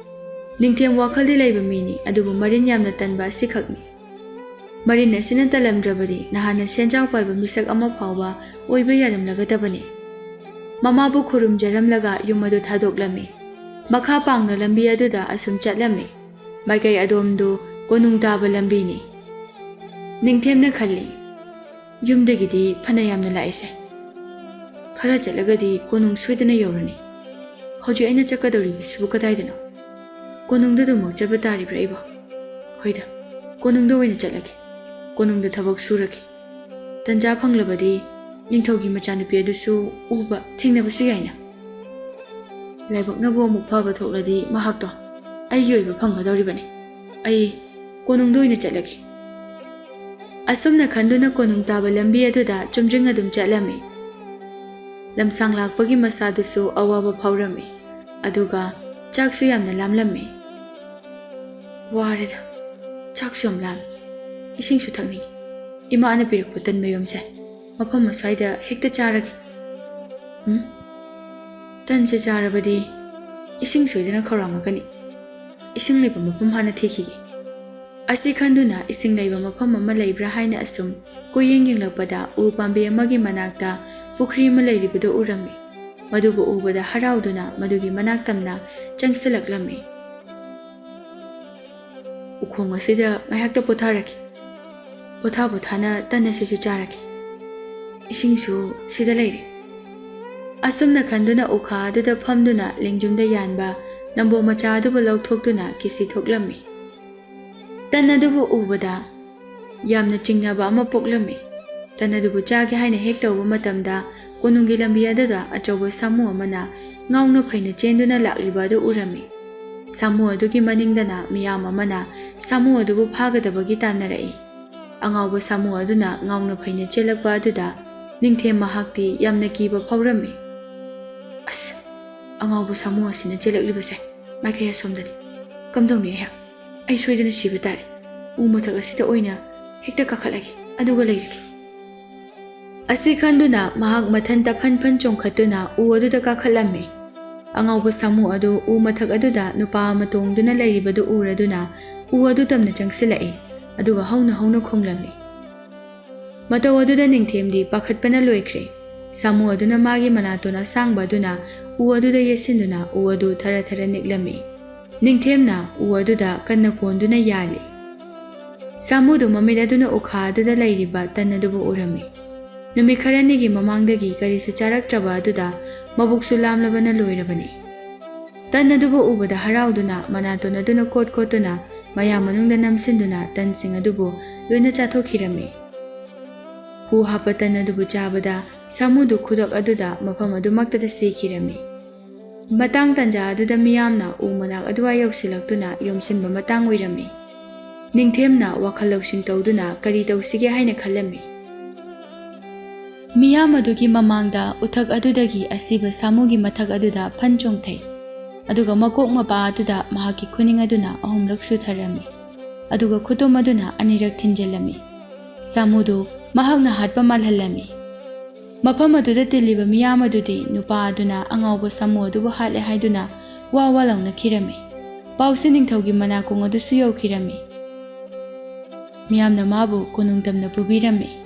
ꯅꯤꯡꯊꯦꯝ ꯋꯥꯈꯜꯗꯤ ꯂꯩꯕ ꯃꯤꯅꯤ, ꯑꯗꯨꯕꯨ ꯃꯔꯤꯟ ꯌꯥꯝꯅ ꯇꯟꯕ ꯑꯁꯤꯈꯛꯅꯤ꯫ ꯃꯔꯤꯟ ꯑꯁꯤꯅ ꯇꯜꯂꯝꯗ꯭ꯔꯕꯗꯤ ꯅꯍꯥꯟꯅ ꯁꯦꯟꯖꯥꯎ ꯄꯥꯏꯕ ꯃꯤꯁꯛ ꯑꯃ ꯐꯥꯎꯕ ꯑꯣꯏꯕ ꯌꯥꯔꯝꯂꯒꯗꯕꯅꯤ꯫ ꯃꯃꯥꯕꯨ ꯈꯨꯔꯨꯝꯖꯔꯝꯂꯒ ꯌꯨꯝ ꯑꯗꯨ ꯊꯥꯗꯣꯛꯂꯝꯃꯤ꯫ ꯃꯈꯥ ꯄꯥꯡꯅ ꯂꯝꯕꯤ ꯑꯗꯨꯗ ꯑꯁꯨꯝ ꯆꯠꯂꯝꯃꯤ꯫ ꯃꯥꯏꯀꯩ ꯑꯗꯣꯝꯗꯨ ꯀꯣꯅꯨꯡ ꯇꯥꯕ ꯂꯝꯕꯤꯅꯤ꯫ ꯅꯤꯡꯊꯦꯝꯅ ꯈꯜꯂꯤ, "ꯌꯨꯝꯗꯒꯤꯗꯤ ꯐꯅ ꯌꯥꯝꯅ ꯂꯥꯛꯏꯁꯦ꯫ ꯈꯔ ꯆꯠꯂꯒꯗꯤ ꯀꯣꯅꯨꯡ ꯁꯣꯏꯗꯅ ꯌꯧꯔꯅꯤ꯫ ꯍꯧꯖꯤꯛ ꯑꯩꯅ ꯆꯠꯀꯗꯧꯔꯤꯕꯁꯤꯕꯨ ꯀꯗꯥꯏꯗꯅꯣ? ꯀꯣꯅꯨꯡꯗ ꯑꯗꯨꯃꯛ ꯆꯠꯄ ꯇꯥꯔꯤꯕ꯭ꯔꯥ ꯑꯩꯕꯣ? ꯍꯣꯏꯗ, ꯀꯣꯅꯨꯡꯗ ꯑꯣꯏꯅ ꯆꯠꯂꯒꯦ꯫ ꯀꯣꯅꯨꯡꯗ ꯊꯕꯛ ꯁꯨꯔꯒꯦ꯫ ꯇꯟꯖꯥ ꯐꯪꯂꯕꯗꯤ ꯅꯤꯡꯊꯧꯒꯤ ꯃꯆꯥꯅꯨꯄꯤ ꯑꯗꯨꯁꯨ ꯎꯕ, ꯊꯦꯡꯅꯕꯁꯨ ꯌꯥꯏꯅ꯫ ꯂꯥꯏꯕꯛꯅꯕꯨ ꯑꯃꯨꯛ ꯐꯕ ꯊꯣꯛꯂꯗꯤ ꯃꯍꯥꯛꯇꯣ ꯑꯩꯒꯤ ꯑꯣꯏꯕ ꯐꯪꯒꯗꯧꯔꯤꯕꯅꯤ꯫ ꯑꯩ ꯀꯣꯅꯨꯡꯗ ꯑꯣꯏꯅ ꯆꯠꯂꯒꯦ꯫" ꯑꯁꯨꯝꯅ ꯈꯟꯗꯨꯅ ꯀꯣꯅꯨꯡ ꯇꯥꯕ ꯂꯝꯕꯤ ꯑꯗꯨꯗ ꯆꯨꯝꯗ꯭ꯔꯤꯡ ꯑꯗꯨꯝ ꯆꯠꯂꯝꯃꯤ꯫ ꯂꯝꯁꯥꯡ ꯂꯥꯛꯄꯒꯤ ꯃꯁꯥꯗꯨꯁꯨ ꯑꯋꯥꯕ ꯐꯥꯎꯔꯝꯃꯤ꯫ ꯑꯗꯨꯒ ꯆꯥꯛꯁꯨ ꯌꯥꯝꯅ ꯂꯥꯝꯂꯝꯃꯤ꯫ "ꯋꯥꯔꯦꯗ, ꯆꯥꯛꯁꯨ ꯌꯥꯝ ꯂꯥꯝꯃꯤ, ꯏꯁꯤꯡꯁꯨ ꯊꯛꯅꯤꯡꯉꯤ꯫ ꯏꯃꯥꯅ ꯄꯤꯔꯛꯄ ꯇꯟ ꯃꯌꯨꯝꯁꯦ ꯃꯐꯝ ꯑꯁ꯭ꯋꯥꯏꯗ ꯍꯦꯛꯇ ꯆꯥꯔꯒꯦ꯫ ꯎꯝ, ꯇꯟꯁꯦ ꯆꯥꯔꯕꯗꯤ ꯏꯁꯤꯡ ꯁꯣꯏꯗꯅ ꯈꯧꯔꯥꯡꯉꯛꯀꯅꯤ꯫ ꯏꯁꯤꯡ ꯂꯩꯕ ꯃꯐꯝ ꯍꯥꯟꯅ ꯊꯤꯈꯤꯒꯦ꯫" ꯑꯁꯤ ꯈꯟꯗꯨꯅ ꯏꯁꯤꯡ ꯂꯩꯕ ꯃꯐꯝ ꯑꯃ ꯂꯩꯕ꯭ꯔꯥ ꯍꯥꯏꯅ ꯑꯁꯨꯝ ꯀꯣꯏꯌꯦꯡ ꯌꯦꯡꯂꯛꯄꯗ, ꯎ ꯄꯥꯝꯕꯤ ꯑꯃꯒꯤ ꯃꯅꯥꯛꯇ ꯄꯨꯈ꯭ꯔꯤ ꯑꯃ ꯂꯩꯔꯤꯕꯗꯨ ꯎꯔꯝꯃꯤ꯫ ꯃꯗꯨꯕꯨ ꯎꯕꯗ ꯍꯔꯥꯎꯗꯨꯅ ꯃꯗꯨꯒꯤ ꯃꯅꯥꯛ ꯇꯝꯅ ꯆꯪꯁꯤꯜꯂꯛꯂꯝꯃꯤ꯫ "ꯎꯈꯣꯡ ꯑꯁꯤꯗ ꯉꯥꯏꯍꯥꯛꯇ ꯄꯣꯊꯥꯔꯛꯈꯤ꯫ ꯄꯣꯊꯥ ꯄꯣꯊꯥꯅ ꯇꯟ ꯑꯁꯤꯁꯨ ꯆꯥꯔꯛꯈꯤ꯫ ꯏꯁꯤꯡꯁꯨ ꯁꯤꯗ ꯂꯩꯔꯦ꯫" ꯑꯁꯨꯝꯅ ꯈꯟꯗꯨꯅ ꯎꯈꯥ ꯑꯗꯨꯗ ꯐꯝꯗꯨꯅ ꯂꯦꯡꯖꯨꯝꯗ ꯌꯥꯟꯕ ꯅꯝꯕꯣ ꯃꯆꯥ ꯑꯗꯨꯕꯨ ꯂꯧꯊꯣꯛꯇꯨꯅ ꯀꯤꯁꯤ ꯊꯣꯛꯂꯝꯃꯤ꯫ ꯇꯟ ꯑꯗꯨꯕꯨ ꯎꯕꯗ ꯌꯥꯝꯅ ꯆꯤꯡꯅꯕ ꯑꯃ ꯄꯣꯛꯂꯝꯃꯤ꯫ ꯇꯟ ꯑꯗꯨꯕꯨ ꯆꯥꯒꯦ ꯍꯥꯏꯅ ꯍꯦꯛ ꯇꯧꯕ ꯃꯇꯝꯗ, ꯀꯣꯅꯨꯡꯒꯤ ꯂꯝꯕꯤ ꯑꯗꯨꯗ ꯑꯆꯧꯕ ꯁꯥꯃꯨ ꯑꯃꯅ ꯉꯥꯎꯅ ꯐꯩꯅ ꯆꯦꯟꯗꯨꯅ ꯂꯥꯛꯂꯤꯕ ꯑꯗꯨ ꯎꯔꯝꯃꯤ꯫ ꯁꯥꯃꯨ ꯑꯗꯨꯒꯤ ꯃꯅꯤꯡꯗꯅ ꯃꯤꯌꯥꯝ ꯑꯃꯅ ꯁꯥꯃꯨ ꯑꯗꯨꯕꯨ ꯐꯥꯒꯗꯕꯒꯤ ꯇꯥꯟꯅꯔꯛꯏ꯫ ꯑꯉꯥꯎꯕ ꯁꯥꯃꯨ ꯑꯗꯨꯅ ꯉꯥꯎꯅ ꯐꯩꯅ ꯆꯦꯜꯂꯛꯄ ꯑꯗꯨꯗ ꯅꯤꯡꯊꯦꯝ ꯃꯍꯥꯛꯇꯤ ꯌꯥꯝꯅ ꯀꯤꯕ ꯐꯥꯎꯔꯝꯃꯤ꯫ "ꯑꯁ, ꯑꯉꯥꯎꯕ ꯁꯥꯃꯨ ꯑꯁꯤꯅ ꯆꯦꯜꯂꯛꯂꯤꯕꯁꯦ ꯃꯥꯏꯀꯩ ꯑꯁꯣꯝꯗꯅꯤ꯫ ꯀꯝꯗꯧꯅꯤ ꯑꯩꯍꯥꯛ? ꯑꯩ ꯁꯣꯏꯗꯅ ꯁꯤꯕ ꯇꯥꯔꯦ꯫ ꯎ ꯃꯊꯛ ꯑꯁꯤꯗ ꯑꯣꯏꯅ ꯍꯦꯛꯇ ꯀꯥꯈꯠꯂꯒꯦ, ꯑꯗꯨꯒ ꯂꯩꯔꯒꯦ꯫" ꯑꯁꯤ ꯈꯟꯗꯨꯅ ꯃꯍꯥꯛ ꯃꯊꯟꯇ ꯐꯟ ꯐꯟ ꯆꯣꯡꯈꯠꯇꯨꯅ ꯎ ꯑꯗꯨꯗ ꯀꯥꯈꯠꯂꯝꯃꯤ꯫ ꯑꯉꯥꯎꯕ ꯁꯥꯃꯨ ꯑꯗꯨ ꯎ ꯃꯊꯛ ꯑꯗꯨꯗ ꯅꯨꯄꯥ ꯑꯃ ꯇꯣꯡꯗꯨꯅ ꯂꯩꯔꯤꯕꯗꯨ ꯎꯔꯗꯨꯅ ꯎ ꯑꯗꯨ ꯇꯝꯅ ꯆꯪꯁꯤꯜꯂꯛꯏ꯫ ꯑꯗꯨꯒ ꯍꯧꯅ ꯍꯧꯅ ꯈꯣꯡꯂꯝꯃꯤ꯫ ꯃꯇꯧ ꯑꯗꯨꯗ ꯅꯤꯡꯊꯦꯝꯗꯤ ꯄꯥꯈꯠꯄꯅ ꯂꯣꯏꯈ꯭ꯔꯦ꯫ ꯁꯥꯃꯨ ꯑꯗꯨꯅ ꯃꯥꯒꯤ ꯃꯅꯥꯇꯣꯟ ꯑꯁꯥꯡꯕ ꯑꯗꯨꯅ ꯎ ꯑꯗꯨꯗ ꯌꯦꯠꯁꯤꯟꯗꯨꯅ ꯎ ꯑꯗꯨ ꯊꯔ ꯊꯔ ꯅꯤꯛꯂꯝꯃꯤ꯫ ꯅꯤꯡꯊꯦꯝꯅ ꯎ ꯑꯗꯨꯗ ꯀꯟꯅ ꯀꯣꯟꯗꯨꯅ ꯌꯥꯜꯂꯤ꯫ ꯁꯥꯃꯨꯗꯨ ꯃꯃꯤꯠ ꯑꯗꯨꯅ ꯎꯈꯥ ꯑꯗꯨꯗ ꯂꯩꯔꯤꯕ ꯇꯟ ꯑꯗꯨꯕꯨ ꯎꯔꯝꯃꯤ꯫ ꯅꯨꯃꯤꯠ ꯈꯔꯅꯤꯒꯤ ꯃꯃꯥꯡꯗꯒꯤ ꯀꯔꯤꯁꯨ ꯆꯥꯔꯛꯇ꯭ꯔꯕ ꯑꯗꯨꯗ ꯃꯕꯨꯛꯁꯨ ꯂꯥꯝꯂꯕꯅ ꯂꯣꯏꯔꯕꯅꯤ꯫ ꯇꯟ ꯑꯗꯨꯕꯨ ꯎꯕꯗ ꯍꯔꯥꯎꯗꯨꯅ ꯃꯅꯥꯇꯣꯟ ꯑꯗꯨꯅ ꯀꯣꯠ ꯀꯣꯠꯇꯨꯅ ꯃꯌꯥꯝ ꯃꯅꯨꯡꯗ ꯅꯝꯁꯤꯟꯗꯨꯅ ꯇꯟꯁꯤꯡ ꯑꯗꯨꯕꯨ ꯂꯣꯏꯅ ꯆꯥꯊꯣꯛꯈꯤꯔꯝꯃꯤ꯫ ꯍꯨ ꯍꯥꯞꯄ ꯇꯟ ꯑꯗꯨꯕꯨ ꯆꯥꯕꯗ ꯁꯥꯃꯨꯗꯨ ꯈꯨꯗꯛ ꯑꯗꯨꯗ ꯃꯐꯝ ꯑꯗꯨꯃꯛꯇꯗ ꯁꯤꯈꯤꯔꯝꯃꯤ꯫ ꯃꯇꯥꯡ ꯇꯟꯖꯥ ꯑꯗꯨꯗ ꯃꯤꯌꯥꯝꯅ ꯎ ꯃꯅꯥꯛ ꯑꯗꯨꯋꯥꯏ ꯌꯧꯁꯤꯜꯂꯛꯇꯨꯅ ꯌꯣꯝꯁꯤꯟꯕ ꯃꯇꯥꯡ ꯑꯣꯏꯔꯝꯃꯤ꯫ ꯅꯤꯡꯊꯦꯝꯅ ꯋꯥꯈꯜ ꯂꯧꯁꯤꯡ ꯇꯧꯗꯨꯅ ꯀꯔꯤ ꯇꯧꯁꯤꯒꯦ ꯍꯥꯏꯅ ꯈꯜꯂꯝꯃꯤ꯫ ꯃꯤꯌꯥꯝ ꯑꯗꯨꯒꯤ ꯃꯃꯥꯡꯗ ꯎꯊꯛ ꯑꯗꯨꯗꯒꯤ ꯑꯁꯤꯕ ꯁꯥꯃꯨꯒꯤ ꯃꯊꯛ ꯑꯗꯨꯗ ꯐꯟ ꯆꯣꯡꯊꯩ, ꯑꯗꯨꯒ ꯃꯀꯣꯛ ꯃꯄꯥ ꯑꯗꯨꯗ ꯃꯍꯥꯛꯀꯤ ꯈꯨꯅꯤꯡ ꯑꯗꯨꯅ ꯑꯍꯨꯝꯂꯛ ꯁꯨꯊꯔꯝꯃꯤ, ꯑꯗꯨꯒ ꯈꯨꯇꯨꯝ ꯑꯗꯨꯅ ꯑꯅꯤꯔꯛ ꯊꯤꯟꯖꯤꯜꯂꯝꯃꯤ꯫ ꯁꯥꯃꯨꯗꯨ ꯃꯍꯥꯛꯅ ꯍꯥꯠꯄ ꯃꯥꯜꯍꯜꯂꯝꯃꯤ꯫ ꯃꯐꯝ ꯑꯗꯨꯗ ꯇꯤꯜꯂꯤꯕ ꯃꯤꯌꯥꯝ ꯑꯗꯨꯗꯤ ꯅꯨꯄꯥ ꯑꯗꯨꯅ ꯑꯉꯥꯎꯕ ꯁꯥꯃꯨ ꯑꯗꯨꯕꯨ ꯍꯥꯠꯂꯦ ꯍꯥꯏꯗꯨꯅ ꯋꯥ ꯋꯥ ꯂꯥꯎꯅꯈꯤꯔꯝꯃꯤ꯫ ꯄꯥꯎꯁꯤ ꯅꯤꯡꯊꯧꯒꯤ ꯃꯅꯥꯀꯣꯡ ꯑꯗꯨꯁꯨ ꯌꯧꯈꯤꯔꯝꯃꯤ꯫ ꯃꯤꯌꯥꯝꯅ ꯃꯥꯕꯨ ꯀꯣꯅꯨꯡ ꯇꯝꯅ ꯄꯨꯕꯤꯔꯝꯃꯤ꯫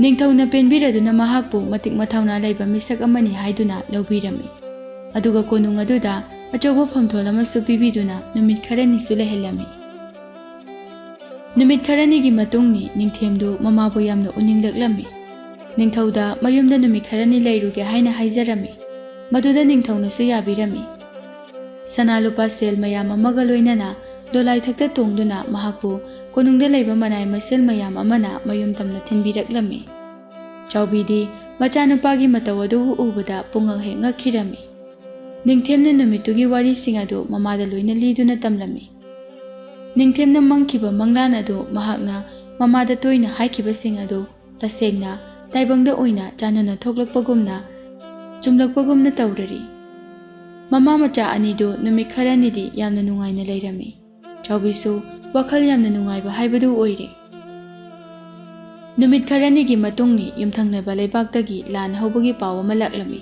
ꯅꯤꯡꯊꯧꯅ ꯄꯦꯟꯕꯤꯔꯗꯨꯅ ꯃꯍꯥꯛꯄꯨ ꯃꯇꯤꯛ ꯃꯊꯧꯅꯥ ꯂꯩꯕ ꯃꯤꯁꯛ ꯑꯃꯅꯤ ꯍꯥꯏꯗꯨꯅ ꯂꯧꯕꯤꯔꯝꯃꯤ꯫ ꯑꯗꯨꯒ ꯀꯣꯅꯨꯡ ꯑꯗꯨꯗ ꯑꯆꯧꯕ ꯐꯝꯊꯣꯜ ꯑꯃꯁꯨ ꯄꯤꯕꯤꯗꯨꯅ ꯅꯨꯃꯤꯠ ꯈꯔꯅꯤꯁꯨ ꯂꯩꯍꯜꯂꯝꯃꯤ꯫ ꯅꯨꯃꯤꯠ ꯈꯔꯅꯤꯒꯤ ꯃꯇꯨꯡꯅꯤ ꯅꯤꯡꯊꯦꯝꯗꯨ ꯃꯃꯥꯕꯨ ꯌꯥꯝꯅ ꯎꯅꯤꯡꯂꯛꯂꯝꯃꯤ꯫ ꯅꯤꯡꯊꯧꯗ ꯃꯌꯨꯝꯗ ꯅꯨꯃꯤꯠ ꯈꯔꯅꯤ ꯂꯩꯔꯨꯒꯦ ꯍꯥꯏꯅ ꯍꯥꯏꯖꯔꯝꯃꯤ꯫ ꯃꯗꯨꯗ ꯅꯤꯡꯊꯧꯅꯁꯨ ꯌꯥꯕꯤꯔꯝꯃꯤ꯫ ꯁꯅꯥ ꯂꯨꯄꯥ ꯁꯦꯜ ꯃꯌꯥꯝ ꯑꯃꯒ ꯂꯣꯏꯅꯅ ꯗꯣꯂꯥꯏ ꯊꯛꯇ ꯇꯣꯡꯗꯨꯅ ꯃꯍꯥꯛꯄꯨ ꯀꯣꯅꯨꯡꯗ ꯂꯩꯕ ꯃꯅꯥꯏ ꯃꯁꯦꯜ ꯃꯌꯥꯝ ꯑꯃꯅ ꯃꯌꯨꯝ ꯇꯝꯅ ꯊꯤꯟꯕꯤꯔꯛꯂꯝꯃꯤ꯫ ꯆꯥꯎꯕꯤꯗꯤ ꯃꯆꯥꯅꯨꯄꯥꯒꯤ ꯃꯇꯧ ꯑꯗꯨꯕꯨ ꯎꯕꯗ ꯄꯨꯡꯉꯛ ꯍꯦꯛ ꯉꯛꯈꯤꯔꯝꯃꯤ꯫ ꯅꯤꯡꯊꯦꯝꯅ ꯅꯨꯃꯤꯠꯇꯨꯒꯤ ꯋꯥꯔꯤꯁꯤꯡ ꯑꯗꯨ ꯃꯃꯥꯗ ꯂꯣꯏꯅ ꯂꯤꯗꯨꯅ ꯇꯝꯂꯝꯃꯤ꯫ ꯅꯤꯡꯊꯦꯝꯅ ꯃꯪꯈꯤꯕ ꯃꯪꯂꯥꯟ ꯑꯗꯨ ꯃꯍꯥꯛꯅ ꯃꯃꯥꯗ ꯇꯣꯏꯅ ꯍꯥꯏꯈꯤꯕꯁꯤꯡ ꯑꯗꯨ ꯇꯁꯦꯡꯅ ꯇꯥꯏꯕꯪꯗ ꯑꯣꯏꯅ ꯆꯥꯟꯅꯅ ꯊꯣꯛꯂꯛꯄꯒꯨꯝꯅ, ꯆꯨꯝꯂꯛꯄꯒꯨꯝꯅ ꯇꯧꯔꯔꯤ꯫ ꯃꯃꯥ ꯃꯆꯥ ꯑꯅꯤꯗꯨ ꯅꯨꯃꯤꯠ ꯈꯔꯅꯤꯗꯤ ꯌꯥꯝꯅ ꯅꯨꯡꯉꯥꯏꯅ ꯂꯩꯔꯝꯃꯤ꯫ ꯆꯥꯎꯕꯤꯁꯨ ꯋꯥꯈꯜ ꯌꯥꯝꯅ ꯅꯨꯡꯉꯥꯏꯕ ꯍꯥꯏꯕꯗꯨ ꯑꯣꯏꯔꯦ꯫ ꯅꯨꯃꯤꯠ ꯈꯔꯅꯤꯒꯤ ꯃꯇꯨꯡꯅꯤ ꯌꯨꯝꯊꯪꯅꯕ ꯂꯩꯕꯥꯛꯇꯒꯤ ꯂꯥꯟ ꯍꯧꯕꯒꯤ ꯄꯥꯎ ꯑꯃ ꯂꯥꯛꯂꯝꯃꯤ꯫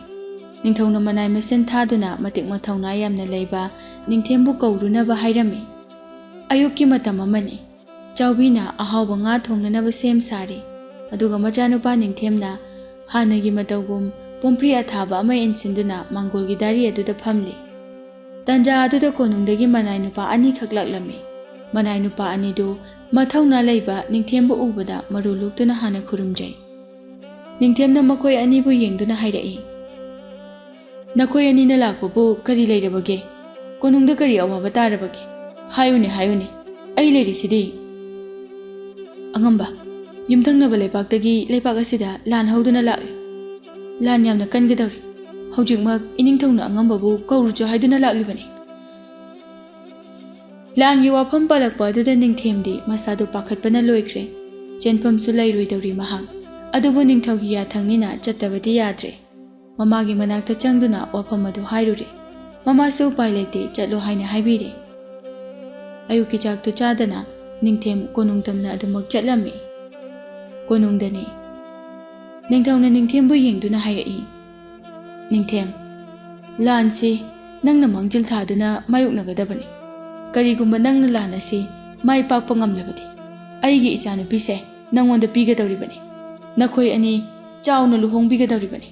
ꯅꯤꯡꯊꯧꯅ ꯃꯅꯥꯏ ꯃꯁꯦꯟ ꯊꯥꯗꯨꯅ ꯃꯇꯤꯛ ꯃꯊꯧꯅꯥ ꯌꯥꯝꯅ ꯂꯩꯕ ꯅꯤꯡꯊꯦꯝꯕꯨ ꯀꯧꯔꯨꯅꯕ ꯍꯥꯏꯔꯝꯃꯤ꯫ ꯑꯌꯨꯛꯀꯤ ꯃꯇꯝ ꯑꯃꯅꯤ꯫ ꯆꯥꯎꯕꯤꯅ ꯑꯍꯥꯎꯕ ꯉꯥ ꯊꯣꯡꯅꯅꯕ ꯁꯦꯝ ꯁꯥꯔꯤ꯫ ꯑꯗꯨꯒ ꯃꯆꯥꯅꯨꯄꯥ ꯅꯤꯡꯊꯦꯝꯅ ꯍꯥꯟꯅꯒꯤ ꯃꯇꯧꯒꯨꯝ ꯄꯨꯝꯐ꯭ꯔꯤ ꯑꯊꯥꯕ ꯑꯃ ꯏꯟꯁꯤꯟꯗꯨꯅ ꯃꯥꯡꯒꯣꯜꯒꯤ ꯗꯥꯔꯤ ꯑꯗꯨꯗ ꯐꯝꯂꯤ꯫ ꯇꯟꯖꯥ ꯑꯗꯨꯗ ꯀꯣꯅꯨꯡꯗꯒꯤ ꯃꯅꯥꯏ ꯅꯨꯄꯥ ꯑꯅꯤꯈꯛ ꯂꯥꯛꯂꯝꯃꯤ꯫ ꯃꯅꯥꯏ ꯅꯨꯄꯥ ꯑꯅꯤꯗꯨ ꯃꯊꯧꯅꯥ ꯂꯩꯕ ꯅꯤꯡꯊꯦꯝꯕꯨ ꯎꯕꯗ ꯃꯔꯨ ꯂꯨꯛꯇꯨꯅ ꯍꯥꯟꯅ ꯈꯨꯔꯨꯝꯖꯩ꯫ ꯅꯤꯡꯊꯦꯝꯅ ꯃꯈꯣꯏ ꯑꯅꯤꯕꯨ ꯌꯦꯡꯗꯨꯅ ꯍꯥꯏꯔꯛꯏ, "ꯅꯈꯣꯏ ꯑꯅꯤꯅ ꯂꯥꯛꯄꯕꯨ ꯀꯔꯤ ꯂꯩꯔꯕꯒꯦ? ꯀꯣꯅꯨꯡꯗ ꯀꯔꯤ ꯑꯋꯥꯕ ꯇꯥꯔꯕꯒꯦ? ꯍꯥꯏꯌꯨꯅꯦ, ꯍꯥꯏꯌꯨꯅꯦ꯫ ꯑꯩ ꯂꯩꯔꯤꯁꯤꯗꯤ꯫" "ꯑꯉꯝꯕ, ꯌꯨꯝꯊꯪꯅꯕ ꯂꯩꯕꯥꯛꯇꯒꯤ ꯂꯩꯕꯥꯛ ꯑꯁꯤꯗ ꯂꯥꯟ ꯍꯧꯗꯨꯅ ꯂꯥꯛꯂꯤ꯫ ꯂꯥꯟ ꯌꯥꯝꯅ ꯀꯟꯒꯗꯧꯔꯤ꯫ ꯍꯧꯖꯤꯛꯃꯛ ꯏꯅꯤꯡꯊꯧꯅ ꯑꯉꯝꯕꯕꯨ ꯀꯧꯔꯨꯆꯣ ꯍꯥꯏꯗꯨꯅ ꯂꯥꯛꯂꯤꯕꯅꯤ꯫" ꯂꯥꯟꯒꯤ ꯋꯥꯐꯝ ꯄꯜꯂꯛꯄ ꯑꯗꯨꯗ ꯅꯤꯡꯊꯦꯝꯗꯤ ꯃꯁꯥꯗꯨ ꯄꯥꯈꯠꯄꯅ ꯂꯣꯏꯈ꯭ꯔꯦ꯫ ꯆꯦꯟꯐꯝꯁꯨ ꯂꯩꯔꯣꯏꯗꯧꯔꯤ ꯃꯍꯥꯛ꯫ ꯑꯗꯨꯕꯨ ꯅꯤꯡꯊꯧꯒꯤ ꯌꯥꯊꯪꯅꯤꯅ ꯆꯠꯇꯕꯗꯤ ꯌꯥꯗ꯭ꯔꯦ꯫ ꯃꯃꯥꯒꯤ ꯃꯅꯥꯛꯇ ꯆꯪꯗꯨꯅ ꯋꯥꯐꯝ ꯑꯗꯨ ꯍꯥꯏꯔꯨꯔꯦ꯫ ꯃꯃꯥꯁꯨ ꯎꯄꯥꯏ ꯂꯩꯇꯦ, ꯆꯠꯂꯣ ꯍꯥꯏꯅ ꯍꯥꯏꯕꯤꯔꯦ꯫ ꯑꯌꯨꯛꯀꯤ ꯆꯥꯛꯇꯨ ꯆꯥꯗꯅ ꯅꯤꯡꯊꯦꯝ ꯀꯣꯅꯨꯡ ꯇꯝꯅ ꯑꯗꯨꯃꯛ ꯆꯠꯂꯝꯃꯤ꯫ ꯀꯣꯅꯨꯡꯗꯅꯤ꯫ ꯅꯤꯡꯊꯧꯅ ꯅꯤꯡꯊꯦꯝꯕꯨ ꯌꯦꯡꯗꯨꯅ ꯍꯥꯏꯔꯛꯏ, "ꯅꯤꯡꯊꯦꯝ, ꯂꯥꯟꯁꯤ ꯅꯪꯅ ꯃꯥꯡꯖꯤꯜ ꯊꯥꯗꯨꯅ ꯃꯥꯌꯣꯛꯅꯒꯗꯕꯅꯤ꯫ ꯀꯔꯤꯒꯨꯝꯕ ꯅꯪꯅ ꯂꯥꯟ ꯑꯁꯤ ꯃꯥꯏ ꯄꯥꯛꯄ ꯉꯝꯂꯕꯗꯤ, ꯑꯩꯒꯤ ꯏꯆꯥꯅꯨꯄꯤꯁꯦ ꯅꯪꯉꯣꯟꯗ ꯄꯤꯒꯗꯧꯔꯤꯕꯅꯤ꯫ ꯅꯈꯣꯏ ꯑꯅꯤ ꯆꯥꯎꯅ ꯂꯨꯍꯣꯡꯕꯤꯒꯗꯧꯔꯤꯕꯅꯤ꯫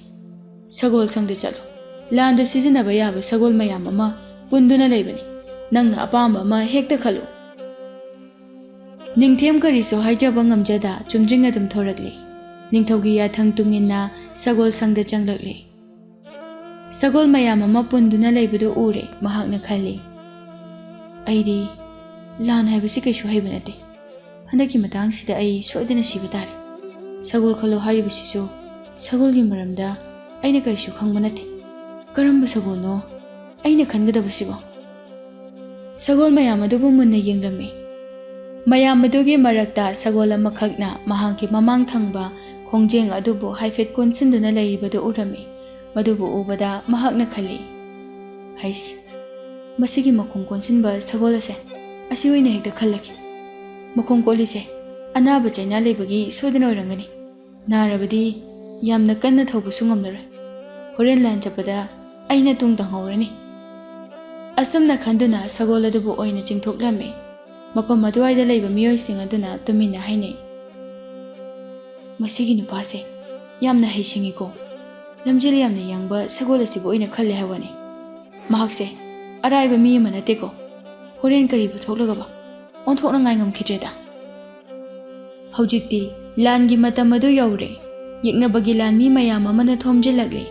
ꯁꯒꯣꯜ ꯁꯪꯗ ꯆꯠꯂꯨ꯫ ꯂꯥꯟꯗ ꯁꯤꯖꯤꯟꯅꯕ ꯌꯥꯕ ꯁꯒꯣꯜ ꯃꯌꯥꯝ ꯑꯃ ꯄꯨꯟꯗꯨꯅ ꯂꯩꯕꯅꯤ꯫ ꯅꯪꯅ ꯑꯄꯥꯝꯕ ꯑꯃ ꯍꯦꯛꯇ ꯈꯜꯂꯨ꯫" ꯅꯤꯡꯊꯦꯝ ꯀꯔꯤꯁꯨ ꯍꯥꯏꯖꯕ ꯉꯝꯖꯗ ꯆꯨꯝꯗ꯭ꯔꯤꯡ ꯑꯗꯨꯝ ꯊꯣꯔꯛꯂꯤ꯫ ꯅꯤꯡꯊꯧꯒꯤ ꯌꯥꯊꯪ ꯇꯨꯡꯏꯟꯅ ꯁꯒꯣꯜ ꯁꯪꯗ ꯆꯪꯂꯛꯂꯤ꯫ ꯁꯒꯣꯜ ꯃꯌꯥꯝ ꯑꯃ ꯄꯨꯟꯗꯨꯅ ꯂꯩꯕꯗꯨ ꯎꯔꯦ꯫ ꯃꯍꯥꯛꯅ ꯈꯜꯂꯤ, "ꯑꯩꯗꯤ ꯂꯥꯟ ꯍꯥꯏꯕꯁꯤ ꯀꯩꯁꯨ ꯍꯩꯕ ꯅꯠꯇꯦ꯫ ꯍꯟꯗꯛꯀꯤ ꯃꯇꯥꯡꯁꯤꯗ ꯑꯩ ꯁꯣꯏꯗꯅ ꯁꯤꯕ ꯇꯥꯔꯦ꯫ ꯁꯒꯣꯜ ꯈꯜꯂꯣ ꯍꯥꯏꯔꯤꯕꯁꯤꯁꯨ ꯁꯒꯣꯜꯒꯤ ꯃꯔꯝꯗ ꯑꯩꯅ ꯀꯔꯤꯁꯨ ꯈꯪꯕ ꯅꯠꯇꯦ꯫ ꯀꯔꯝꯕ ꯁꯒꯣꯜꯅꯣ ꯑꯩꯅ ꯈꯟꯒꯗꯕꯁꯤꯕꯣ?" ꯁꯒꯣꯜ ꯃꯌꯥꯝ ꯑꯗꯨꯕꯨ ꯃꯨꯟꯅ ꯌꯦꯡꯂꯝꯃꯤ꯫ ꯃꯌꯥꯝ ꯑꯗꯨꯒꯤ ꯃꯔꯛꯇ ꯁꯒꯣꯜ ꯑꯃꯈꯛꯅ ꯃꯍꯥꯛꯀꯤ ꯃꯃꯥꯡ ꯊꯪꯕ ꯈꯣꯡꯖꯦꯡ ꯑꯗꯨꯕꯨ ꯍꯥꯏꯐꯦꯠ ꯀꯣꯟꯁꯤꯟꯗꯨꯅ ꯂꯩꯔꯤꯕꯗꯨ ꯎꯔꯝꯃꯤ꯫ ꯃꯗꯨꯕꯨ ꯎꯕꯗ ꯃꯍꯥꯛꯅ ꯈꯜꯂꯤ, "ꯍꯩꯁ, ꯃꯁꯤꯒꯤ ꯃꯈꯣꯡ ꯀꯣꯟꯁꯤꯟꯕ ꯁꯒꯣꯜ ꯑꯁꯦ ꯑꯁꯤ ꯑꯣꯏꯅ ꯍꯦꯛꯇ ꯈꯜꯂꯒꯦ꯫ ꯃꯈꯣꯡ ꯀꯣꯜꯂꯤꯁꯦ ꯑꯅꯥꯕ ꯆꯩꯅꯥ ꯂꯩꯕꯒꯤ ꯁꯣꯏꯗꯅ ꯑꯣꯏꯔꯝꯒꯅꯤ꯫ ꯅꯥꯔꯕꯗꯤ ꯌꯥꯝꯅ ꯀꯟꯅ ꯊꯧꯕꯁꯨ ꯉꯝꯂꯔꯣꯏ꯫ ꯍꯣꯔꯦꯟ ꯂꯥꯟ ꯆꯠꯄꯗ ꯑꯩꯅ ꯇꯨꯡ ꯇꯪꯍꯧꯔꯅꯤ꯫" ꯑꯁꯨꯝꯅ ꯈꯟꯗꯨꯅ ꯁꯒꯣꯜ ꯑꯗꯨꯕꯨ ꯑꯣꯏꯅ ꯆꯤꯡꯊꯣꯛꯂꯝꯃꯤ꯫ ꯃꯐꯝ ꯑꯗꯨꯋꯥꯏꯗ ꯂꯩꯕ ꯃꯤꯑꯣꯏꯁꯤꯡ ꯑꯗꯨꯅ ꯇꯨꯃꯤꯟꯅ ꯍꯥꯏꯅꯩ, "ꯃꯁꯤꯒꯤ ꯅꯨꯄꯥꯁꯦ ꯌꯥꯝꯅ ꯍꯩꯁꯤꯡꯉꯤꯀꯣ꯫ ꯂꯝꯖꯦꯜ ꯌꯥꯝꯅ ꯌꯥꯡꯕ ꯁꯒꯣꯜ ꯑꯁꯤꯕꯨ ꯑꯣꯏꯅ ꯈꯜꯂꯦ ꯍꯥꯏ ꯋꯥꯅꯤ꯫ ꯃꯍꯥꯛꯁꯦ ꯑꯔꯥꯏꯕ ꯃꯤ ꯑꯃ ꯅꯠꯇꯦꯀꯣ꯫ ꯍꯣꯔꯦꯟ ꯀꯔꯤꯕꯨ ꯊꯣꯛꯂꯒꯕ ꯑꯣꯟꯊꯣꯛꯅꯉꯥꯏ ꯉꯝꯈꯤꯗ꯭ꯔꯦꯗ꯫" ꯍꯧꯖꯤꯛꯇꯤ ꯂꯥꯟꯒꯤ ꯃꯇꯝ ꯑꯗꯨ ꯌꯧꯔꯦ꯫ ꯌꯦꯛꯅꯕꯒꯤ ꯂꯥꯟꯃꯤ ꯃꯌꯥꯝ ꯑꯃꯅ ꯊꯣꯝꯖꯤꯜꯂꯛꯂꯦ꯫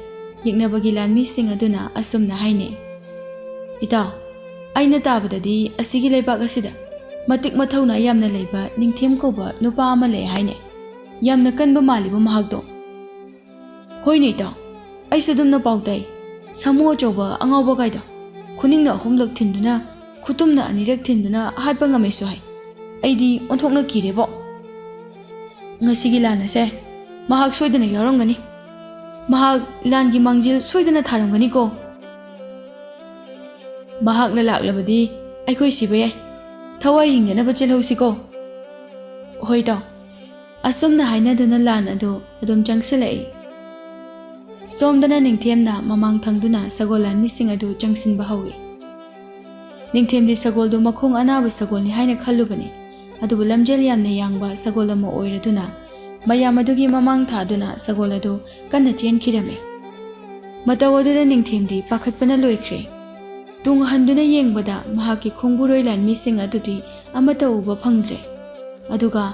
ꯌꯦꯛꯅꯕꯒꯤ ꯂꯥꯟꯃꯤꯁꯤꯡ ꯑꯗꯨꯅ ꯑꯁꯨꯝꯅ ꯍꯥꯏꯅꯩ, "ꯏꯇꯥꯎ, ꯑꯩꯅ ꯇꯥꯕꯗꯗꯤ ꯑꯁꯤꯒꯤ ꯂꯩꯕꯥꯛ ꯑꯁꯤꯗ ꯃꯇꯤꯛ ꯃꯊꯧꯅꯥ ꯌꯥꯝꯅ ꯂꯩꯕ ꯅꯤꯡꯊꯦꯝ ꯀꯧꯕ ꯅꯨꯄꯥ ꯑꯃ ꯂꯩ ꯍꯥꯏꯅꯦ꯫ ꯌꯥꯝꯅ ꯀꯟꯕ ꯃꯥꯜꯂꯤꯕ ꯃꯍꯥꯛꯇꯣ꯫" "ꯍꯣꯏꯅꯦ ꯏꯇꯥꯎ, ꯑꯩꯁꯨ ꯑꯗꯨꯝꯅ ꯄꯥꯎ ꯇꯥꯏ꯫ ꯁꯥꯃꯨ ꯑꯆꯧꯕ ꯑꯉꯥꯎꯕ ꯀꯥꯏꯗꯣ ꯈꯨꯅꯤꯡꯅ ꯑꯍꯨꯝꯂꯛ ꯊꯤꯟꯗꯨꯅ, ꯈꯨꯇꯨꯝꯅ ꯑꯅꯤꯔꯛ ꯊꯤꯟꯗꯨꯅ ꯍꯥꯠꯄ ꯉꯝꯃꯦꯁꯨ ꯍꯥꯏ꯫ ꯑꯩꯗꯤ ꯑꯣꯟꯊꯣꯛꯅ ꯀꯤꯔꯦꯕꯣ꯫ ꯉꯁꯤꯒꯤ ꯂꯥꯟ ꯑꯁꯦ ꯃꯍꯥꯛ ꯁꯣꯏꯗꯅ ꯌꯥꯎꯔꯝꯒꯅꯤ꯫ ꯃꯍꯥꯛ ꯂꯥꯟꯒꯤ ꯃꯥꯡꯖꯤꯜ ꯁꯣꯏꯗꯅ ꯊꯥꯔꯝꯒꯅꯤꯀꯣ꯫ ꯃꯍꯥꯛꯅ ꯂꯥꯛꯂꯕꯗꯤ ꯑꯩꯈꯣꯏ ꯁꯤꯕ ꯌꯥꯏ꯫ ꯊꯋꯥꯏ ꯍꯤꯡꯅꯅꯕ ꯆꯦꯜꯍꯧꯁꯤꯀꯣ꯫ ꯍꯣꯏ ꯇꯥꯎ꯫ ꯑꯁꯨꯝꯅ ꯍꯥꯏꯅꯗꯨꯅ ꯂꯥꯟ ꯑꯗꯨ ꯑꯗꯨꯝ ꯆꯪꯁꯤꯜꯂꯛꯏ꯫ ꯁꯣꯝꯗꯅ ꯅꯤꯡꯊꯦꯝꯅ ꯃꯃꯥꯡ ꯊꯪꯗꯨꯅ ꯁꯒꯣꯜ ꯂꯥꯟꯃꯤꯁꯤꯡ ꯑꯗꯨ ꯆꯪꯁꯤꯟꯕ ꯍꯧꯏ꯫ ꯅꯤꯡꯊꯦꯝꯗꯤ ꯁꯒꯣꯜꯗꯨ ꯃꯈꯣꯡ ꯑꯅꯥꯕ ꯁꯒꯣꯜꯅꯤ ꯍꯥꯏꯅ ꯈꯜꯂꯨꯕꯅꯤ, ꯑꯗꯨꯕꯨ ꯂꯝꯖꯦꯜ ꯌꯥꯝꯅ ꯌꯥꯡꯕ ꯁꯒꯣꯜ ꯑꯃ ꯑꯣꯏꯔꯗꯨꯅ ꯃꯌꯥꯝ ꯑꯗꯨꯒꯤ ꯃꯃꯥꯡ ꯊꯥꯗꯨꯅ ꯁꯒꯣꯜ ꯑꯗꯨ ꯀꯟꯅ ꯆꯦꯟꯈꯤꯔꯝꯃꯤ꯫ ꯃꯇꯧ ꯑꯗꯨꯗ ꯅꯤꯡꯊꯦꯝꯗꯤ ꯄꯥꯈꯠꯄꯅ ꯂꯣꯏꯈ꯭ꯔꯦ꯫ ꯇꯨꯡ ꯍꯟꯗꯨꯅ ꯌꯦꯡꯕꯗ ꯃꯍꯥꯛꯀꯤ ꯈꯣꯡꯕꯨꯔꯣꯏ ꯂꯥꯟꯃꯤꯁꯤꯡ ꯑꯗꯨꯗꯤ ꯑꯃꯠꯇ ꯎꯕ ꯐꯪꯗ꯭ꯔꯦ꯫ ꯑꯗꯨꯒ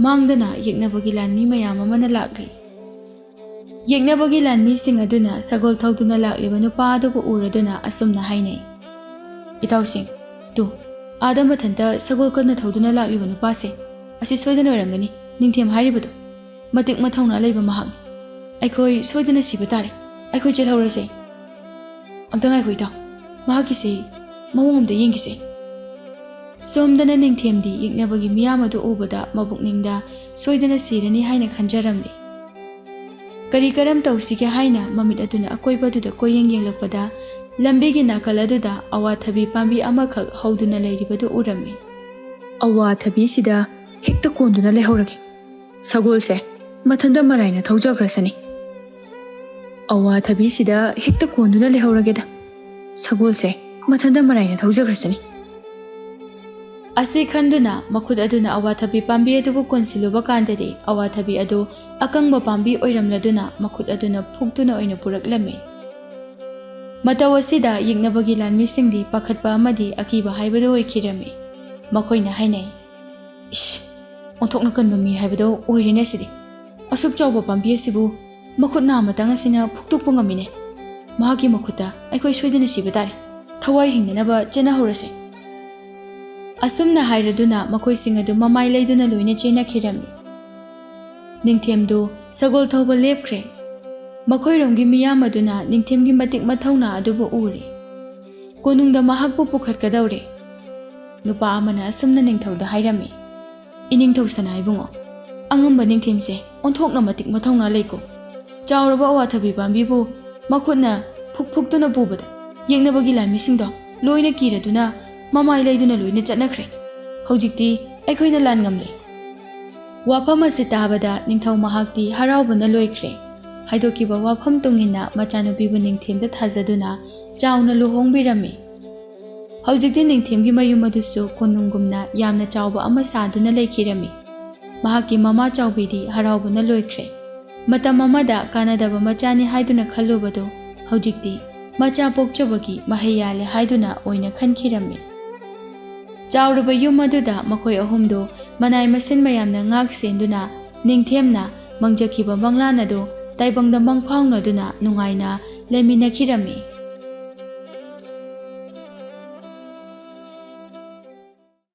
ꯃꯥꯡꯗꯅ ꯌꯦꯛꯅꯕꯒꯤ ꯂꯥꯟꯃꯤ ꯃꯌꯥꯝ ꯑꯃꯅ ꯂꯥꯛꯂꯤ꯫ ꯌꯦꯛꯅꯕꯒꯤ ꯂꯥꯟꯃꯤꯁꯤꯡ ꯑꯗꯨꯅ ꯁꯒꯣꯜ ꯊꯧꯗꯨꯅ ꯂꯥꯛꯂꯤꯕ ꯅꯨꯄꯥ ꯑꯗꯨꯕꯨ ꯎꯔꯗꯨꯅ ꯑꯁꯨꯝꯅ ꯍꯥꯏꯅꯩ, "ꯏꯇꯥꯎꯁꯤꯡ, ꯇꯨ, ꯑꯥꯗ ꯃꯊꯟꯇ ꯁꯒꯣꯜ ꯀꯟꯅ ꯊꯧꯗꯨꯅ ꯂꯥꯛꯂꯤꯕ ꯅꯨꯄꯥꯁꯦ, ꯑꯁꯤ ꯁꯣꯏꯗꯅ ꯑꯣꯏꯔꯝꯒꯅꯤ ꯅꯤꯡꯊꯦꯝ ꯍꯥꯏꯔꯤꯕꯗꯨ꯫ ꯃꯇꯤꯛ ꯃꯊꯧꯅꯥ ꯂꯩꯕ ꯃꯍꯥꯛꯅꯤ꯫ ꯑꯩꯈꯣꯏ ꯁꯣꯏꯗꯅ ꯁꯤꯕ ꯇꯥꯔꯦ꯫ ꯑꯩꯈꯣꯏ ꯆꯦꯜꯍꯧꯔꯁꯦ꯫ ꯑꯝꯇ ꯉꯥꯏꯈꯣ ꯏꯇꯥꯎ, ꯃꯍꯥꯛꯀꯤꯁꯦ ꯃꯑꯣꯡ ꯑꯝꯇ ꯌꯦꯡꯈꯤꯁꯦ꯫" ꯁꯣꯝꯗꯅ ꯅꯤꯡꯊꯦꯝꯗꯤ ꯌꯦꯛꯅꯕꯒꯤ ꯃꯤꯌꯥꯝ ꯑꯗꯨ ꯎꯕꯗ ꯃꯄꯨꯛꯅꯤꯡꯗ ꯁꯣꯏꯗꯅ ꯁꯤꯔꯅꯤ ꯍꯥꯏꯅ ꯈꯟꯖꯔꯝꯂꯤ꯫ ꯀꯔꯤ ꯀꯔꯝ ꯇꯧꯁꯤꯒꯦ ꯍꯥꯏꯅ ꯃꯃꯤꯠ ꯑꯗꯨꯅ ꯑꯀꯣꯏꯕ ꯑꯗꯨꯗ ꯀꯣꯏꯌꯦꯡ ꯌꯦꯡꯂꯛꯄꯗ ꯂꯝꯕꯤꯒꯤ ꯅꯥꯀꯜ ꯑꯗꯨꯗ ꯑꯋꯥꯊꯕꯤ ꯄꯥꯝꯕꯤ ꯑꯃꯈꯛ ꯍꯧꯗꯨꯅ ꯂꯩꯔꯤꯕꯗꯨ ꯎꯔꯝꯃꯤ꯫ "ꯑꯋꯥꯊꯕꯤꯁꯤꯗ ꯍꯦꯛꯇ ꯀꯣꯟꯗꯨꯅ ꯂꯩꯍꯧꯔꯒꯦ꯫ ꯁꯒꯣꯜꯁꯦ ꯃꯊꯟꯇ ꯃꯔꯥꯏꯅ ꯊꯧꯖꯈ꯭ꯔꯁꯅꯤ꯫ ꯑꯋꯥꯊꯕꯤꯁꯤꯗ ꯍꯦꯛꯇ ꯀꯣꯟꯗꯨꯅ ꯂꯩꯍꯧꯔꯒꯦꯗ꯫ ꯁꯒꯣꯜꯁꯦ ꯃꯊꯟꯇ ꯃꯔꯥꯏꯅ ꯊꯧꯖꯈ꯭ꯔꯁꯅꯤ꯫" ꯑꯁꯤ ꯈꯟꯗꯨꯅ ꯃꯈꯨꯠ ꯑꯗꯨꯅ ꯑꯋꯥꯊꯕꯤ ꯄꯥꯝꯕꯤ ꯑꯗꯨꯕꯨ ꯀꯣꯟꯁꯤꯜꯂꯨꯕ ꯀꯥꯟꯗꯗꯤ ꯑꯋꯥꯊꯕꯤ ꯑꯗꯨ ꯑꯀꯪꯕ ꯄꯥꯝꯕꯤ ꯑꯣꯏꯔꯝꯂꯗꯨꯅ ꯃꯈꯨꯠ ꯑꯗꯨꯅ ꯐꯨꯛꯇꯨꯅ ꯑꯣꯏꯅ ꯄꯨꯔꯛꯂꯝꯃꯤ꯫ ꯃꯇꯧ ꯑꯁꯤꯗ ꯌꯦꯛꯅꯕꯒꯤ ꯂꯥꯟꯃꯤꯁꯤꯡꯗꯤ ꯄꯥꯈꯠꯄ ꯑꯃꯗꯤ ꯑꯀꯤꯕ ꯍꯥꯏꯕꯗꯨ ꯑꯣꯏꯈꯤꯔꯝꯃꯤ꯫ ꯃꯈꯣꯏꯅ ꯍꯥꯏꯅꯩ, "ꯏꯁ, ꯑꯣꯟꯊꯣꯛꯅ ꯀꯟꯕ ꯃꯤ ꯍꯥꯏꯕꯗꯨ ꯑꯣꯏꯔꯦꯅꯦ ꯁꯤꯗꯤ꯫ ꯑꯁꯨꯛ ꯆꯥꯎꯕ ꯄꯥꯝꯕꯤ ꯑꯁꯤꯕꯨ ꯃꯈꯨꯠ ꯅꯥ ꯑꯃꯇꯪ ꯑꯁꯤꯅ ꯐꯨꯛꯇꯣꯛꯄ ꯉꯝꯃꯤꯅꯦ꯫ ꯃꯍꯥꯛꯀꯤ ꯃꯈꯨꯠꯇ ꯑꯩꯈꯣꯏ ꯁꯣꯏꯗꯅ ꯁꯤꯕ ꯇꯥꯔꯦ꯫ ꯊꯋꯥꯏ ꯍꯤꯡꯅꯅꯕ ꯆꯦꯟꯅꯍꯧꯔꯁꯦ꯫" ꯑꯁꯨꯝꯅ ꯍꯥꯏꯔꯗꯨꯅ ꯃꯈꯣꯏꯁꯤꯡ ꯑꯗꯨ ꯃꯃꯥꯏ ꯂꯩꯗꯨꯅ ꯂꯣꯏꯅ ꯆꯦꯟꯅꯈꯤꯔꯝꯃꯤ꯫ ꯅꯤꯡꯊꯦꯝꯗꯨ ꯁꯒꯣꯜ ꯊꯧꯕ ꯂꯦꯞꯈ꯭ꯔꯦ꯫ ꯃꯈꯣꯏꯔꯣꯝꯒꯤ ꯃꯤꯌꯥꯝ ꯑꯗꯨꯅ ꯅꯤꯡꯊꯦꯝꯒꯤ ꯃꯇꯤꯛ ꯃꯊꯧꯅꯥ ꯑꯗꯨꯕꯨ ꯎꯔꯦ꯫ ꯀꯣꯅꯨꯡꯗ ꯃꯍꯥꯛꯄꯨ ꯄꯨꯈꯠꯀꯗꯧꯔꯦ꯫ ꯅꯨꯄꯥ ꯑꯃꯅ ꯑꯁꯨꯝꯅ ꯅꯤꯡꯊꯧꯗ ꯍꯥꯏꯔꯝꯃꯤ, "ꯏꯅꯤꯡꯊꯧ ꯁꯅꯥ ꯏꯕꯨꯡꯉꯣ, ꯑꯉꯝꯕ ꯅꯤꯡꯊꯦꯝꯁꯦ ꯑꯣꯟꯊꯣꯛꯅ ꯃꯇꯤꯛ ꯃꯊꯧꯅꯥ ꯂꯩꯀꯣ꯫ ꯆꯥꯎꯔꯕ ꯑꯋꯥꯊꯕꯤ ꯄꯥꯝꯕꯤꯕꯨ ꯃꯈꯨꯠꯅ ꯐꯨꯛ ꯐꯨꯛꯇꯨꯅ ꯄꯨꯕꯗ ꯌꯦꯡꯅꯕꯒꯤ ꯂꯥꯟꯃꯤꯁꯤꯡꯗꯣ ꯂꯣꯏꯅ ꯀꯤꯔꯗꯨꯅ ꯃꯃꯥꯏ ꯂꯩꯗꯨꯅ ꯂꯣꯏꯅ ꯆꯠꯅꯈ꯭ꯔꯦ꯫ ꯍꯧꯖꯤꯛꯇꯤ ꯑꯩꯈꯣꯏꯅ ꯂꯥꯟ ꯉꯝꯂꯦ꯫ ꯋꯥꯐꯝ ꯑꯁꯤ ꯇꯥꯕꯗ ꯅꯤꯡꯊꯧ ꯃꯍꯥꯛꯇꯤ ꯍꯔꯥꯎꯕꯅ ꯂꯣꯏꯈ꯭ꯔꯦ꯫ ꯍꯥꯏꯗꯣꯛꯈꯤꯕ ꯋꯥꯐꯝ ꯇꯨꯡ ꯏꯟꯅ ꯃꯆꯥꯅꯨꯄꯤꯕꯨ ꯅꯤꯡꯊꯦꯝꯗ ꯊꯥꯖꯗꯨꯅ ꯆꯥꯎꯅ ꯂꯨꯍꯣꯡꯕꯤꯔꯝꯃꯤ꯫ ꯍꯧꯖꯤꯛꯇꯤ ꯅꯤꯡꯊꯦꯝꯒꯤ ꯃꯌꯨꯝ ꯑꯗꯨꯁꯨ ꯀꯣꯅꯨꯡꯒꯨꯝꯅ ꯌꯥꯝꯅ ꯆꯥꯎꯕ ꯑꯃ ꯁꯥꯗꯨꯅ ꯂꯩꯈꯤꯔꯝꯃꯤ꯫ ꯃꯍꯥꯛꯀꯤ ꯃꯃꯥ ꯆꯥꯎꯕꯤꯗꯤ ꯍꯔꯥꯎꯕꯅ ꯂꯣꯏꯈ꯭ꯔꯦ꯫ ꯃꯇꯝ ꯑꯃꯗ ꯀꯥꯟꯅꯗꯕ ꯃꯆꯥꯅꯤ ꯍꯥꯏꯗꯨꯅ ꯈꯜꯂꯨꯕꯗꯨ ꯍꯧꯖꯤꯛꯇꯤ ꯃꯆꯥ ꯄꯣꯛꯆꯕꯒꯤ ꯃꯍꯩ ꯌꯥꯜꯂꯦ ꯍꯥꯏꯗꯨꯅ ꯑꯣꯏꯅ ꯈꯟꯈꯤꯔꯝꯃꯤ꯫ ꯆꯥꯎꯔꯕ ꯌꯨꯝ ꯑꯗꯨꯗ ꯃꯈꯣꯏ ꯑꯍꯨꯝꯗꯨ ꯃꯅꯥꯏ ꯃꯁꯤꯟ ꯃꯌꯥꯝꯅ ꯉꯥꯛ ꯁꯦꯟꯗꯨꯅ ꯅꯤꯡꯊꯦꯝꯅ ꯃꯪꯖꯈꯤꯕ ꯃꯪꯂꯥꯟ ꯑꯗꯨ ꯇꯥꯏꯕꯪꯗ ꯃꯪ ꯐꯥꯎꯅꯗꯨꯅ ꯅꯨꯡꯉꯥꯏꯅ ꯂꯩꯃꯤꯟꯅꯈꯤꯔꯝꯃꯤ꯫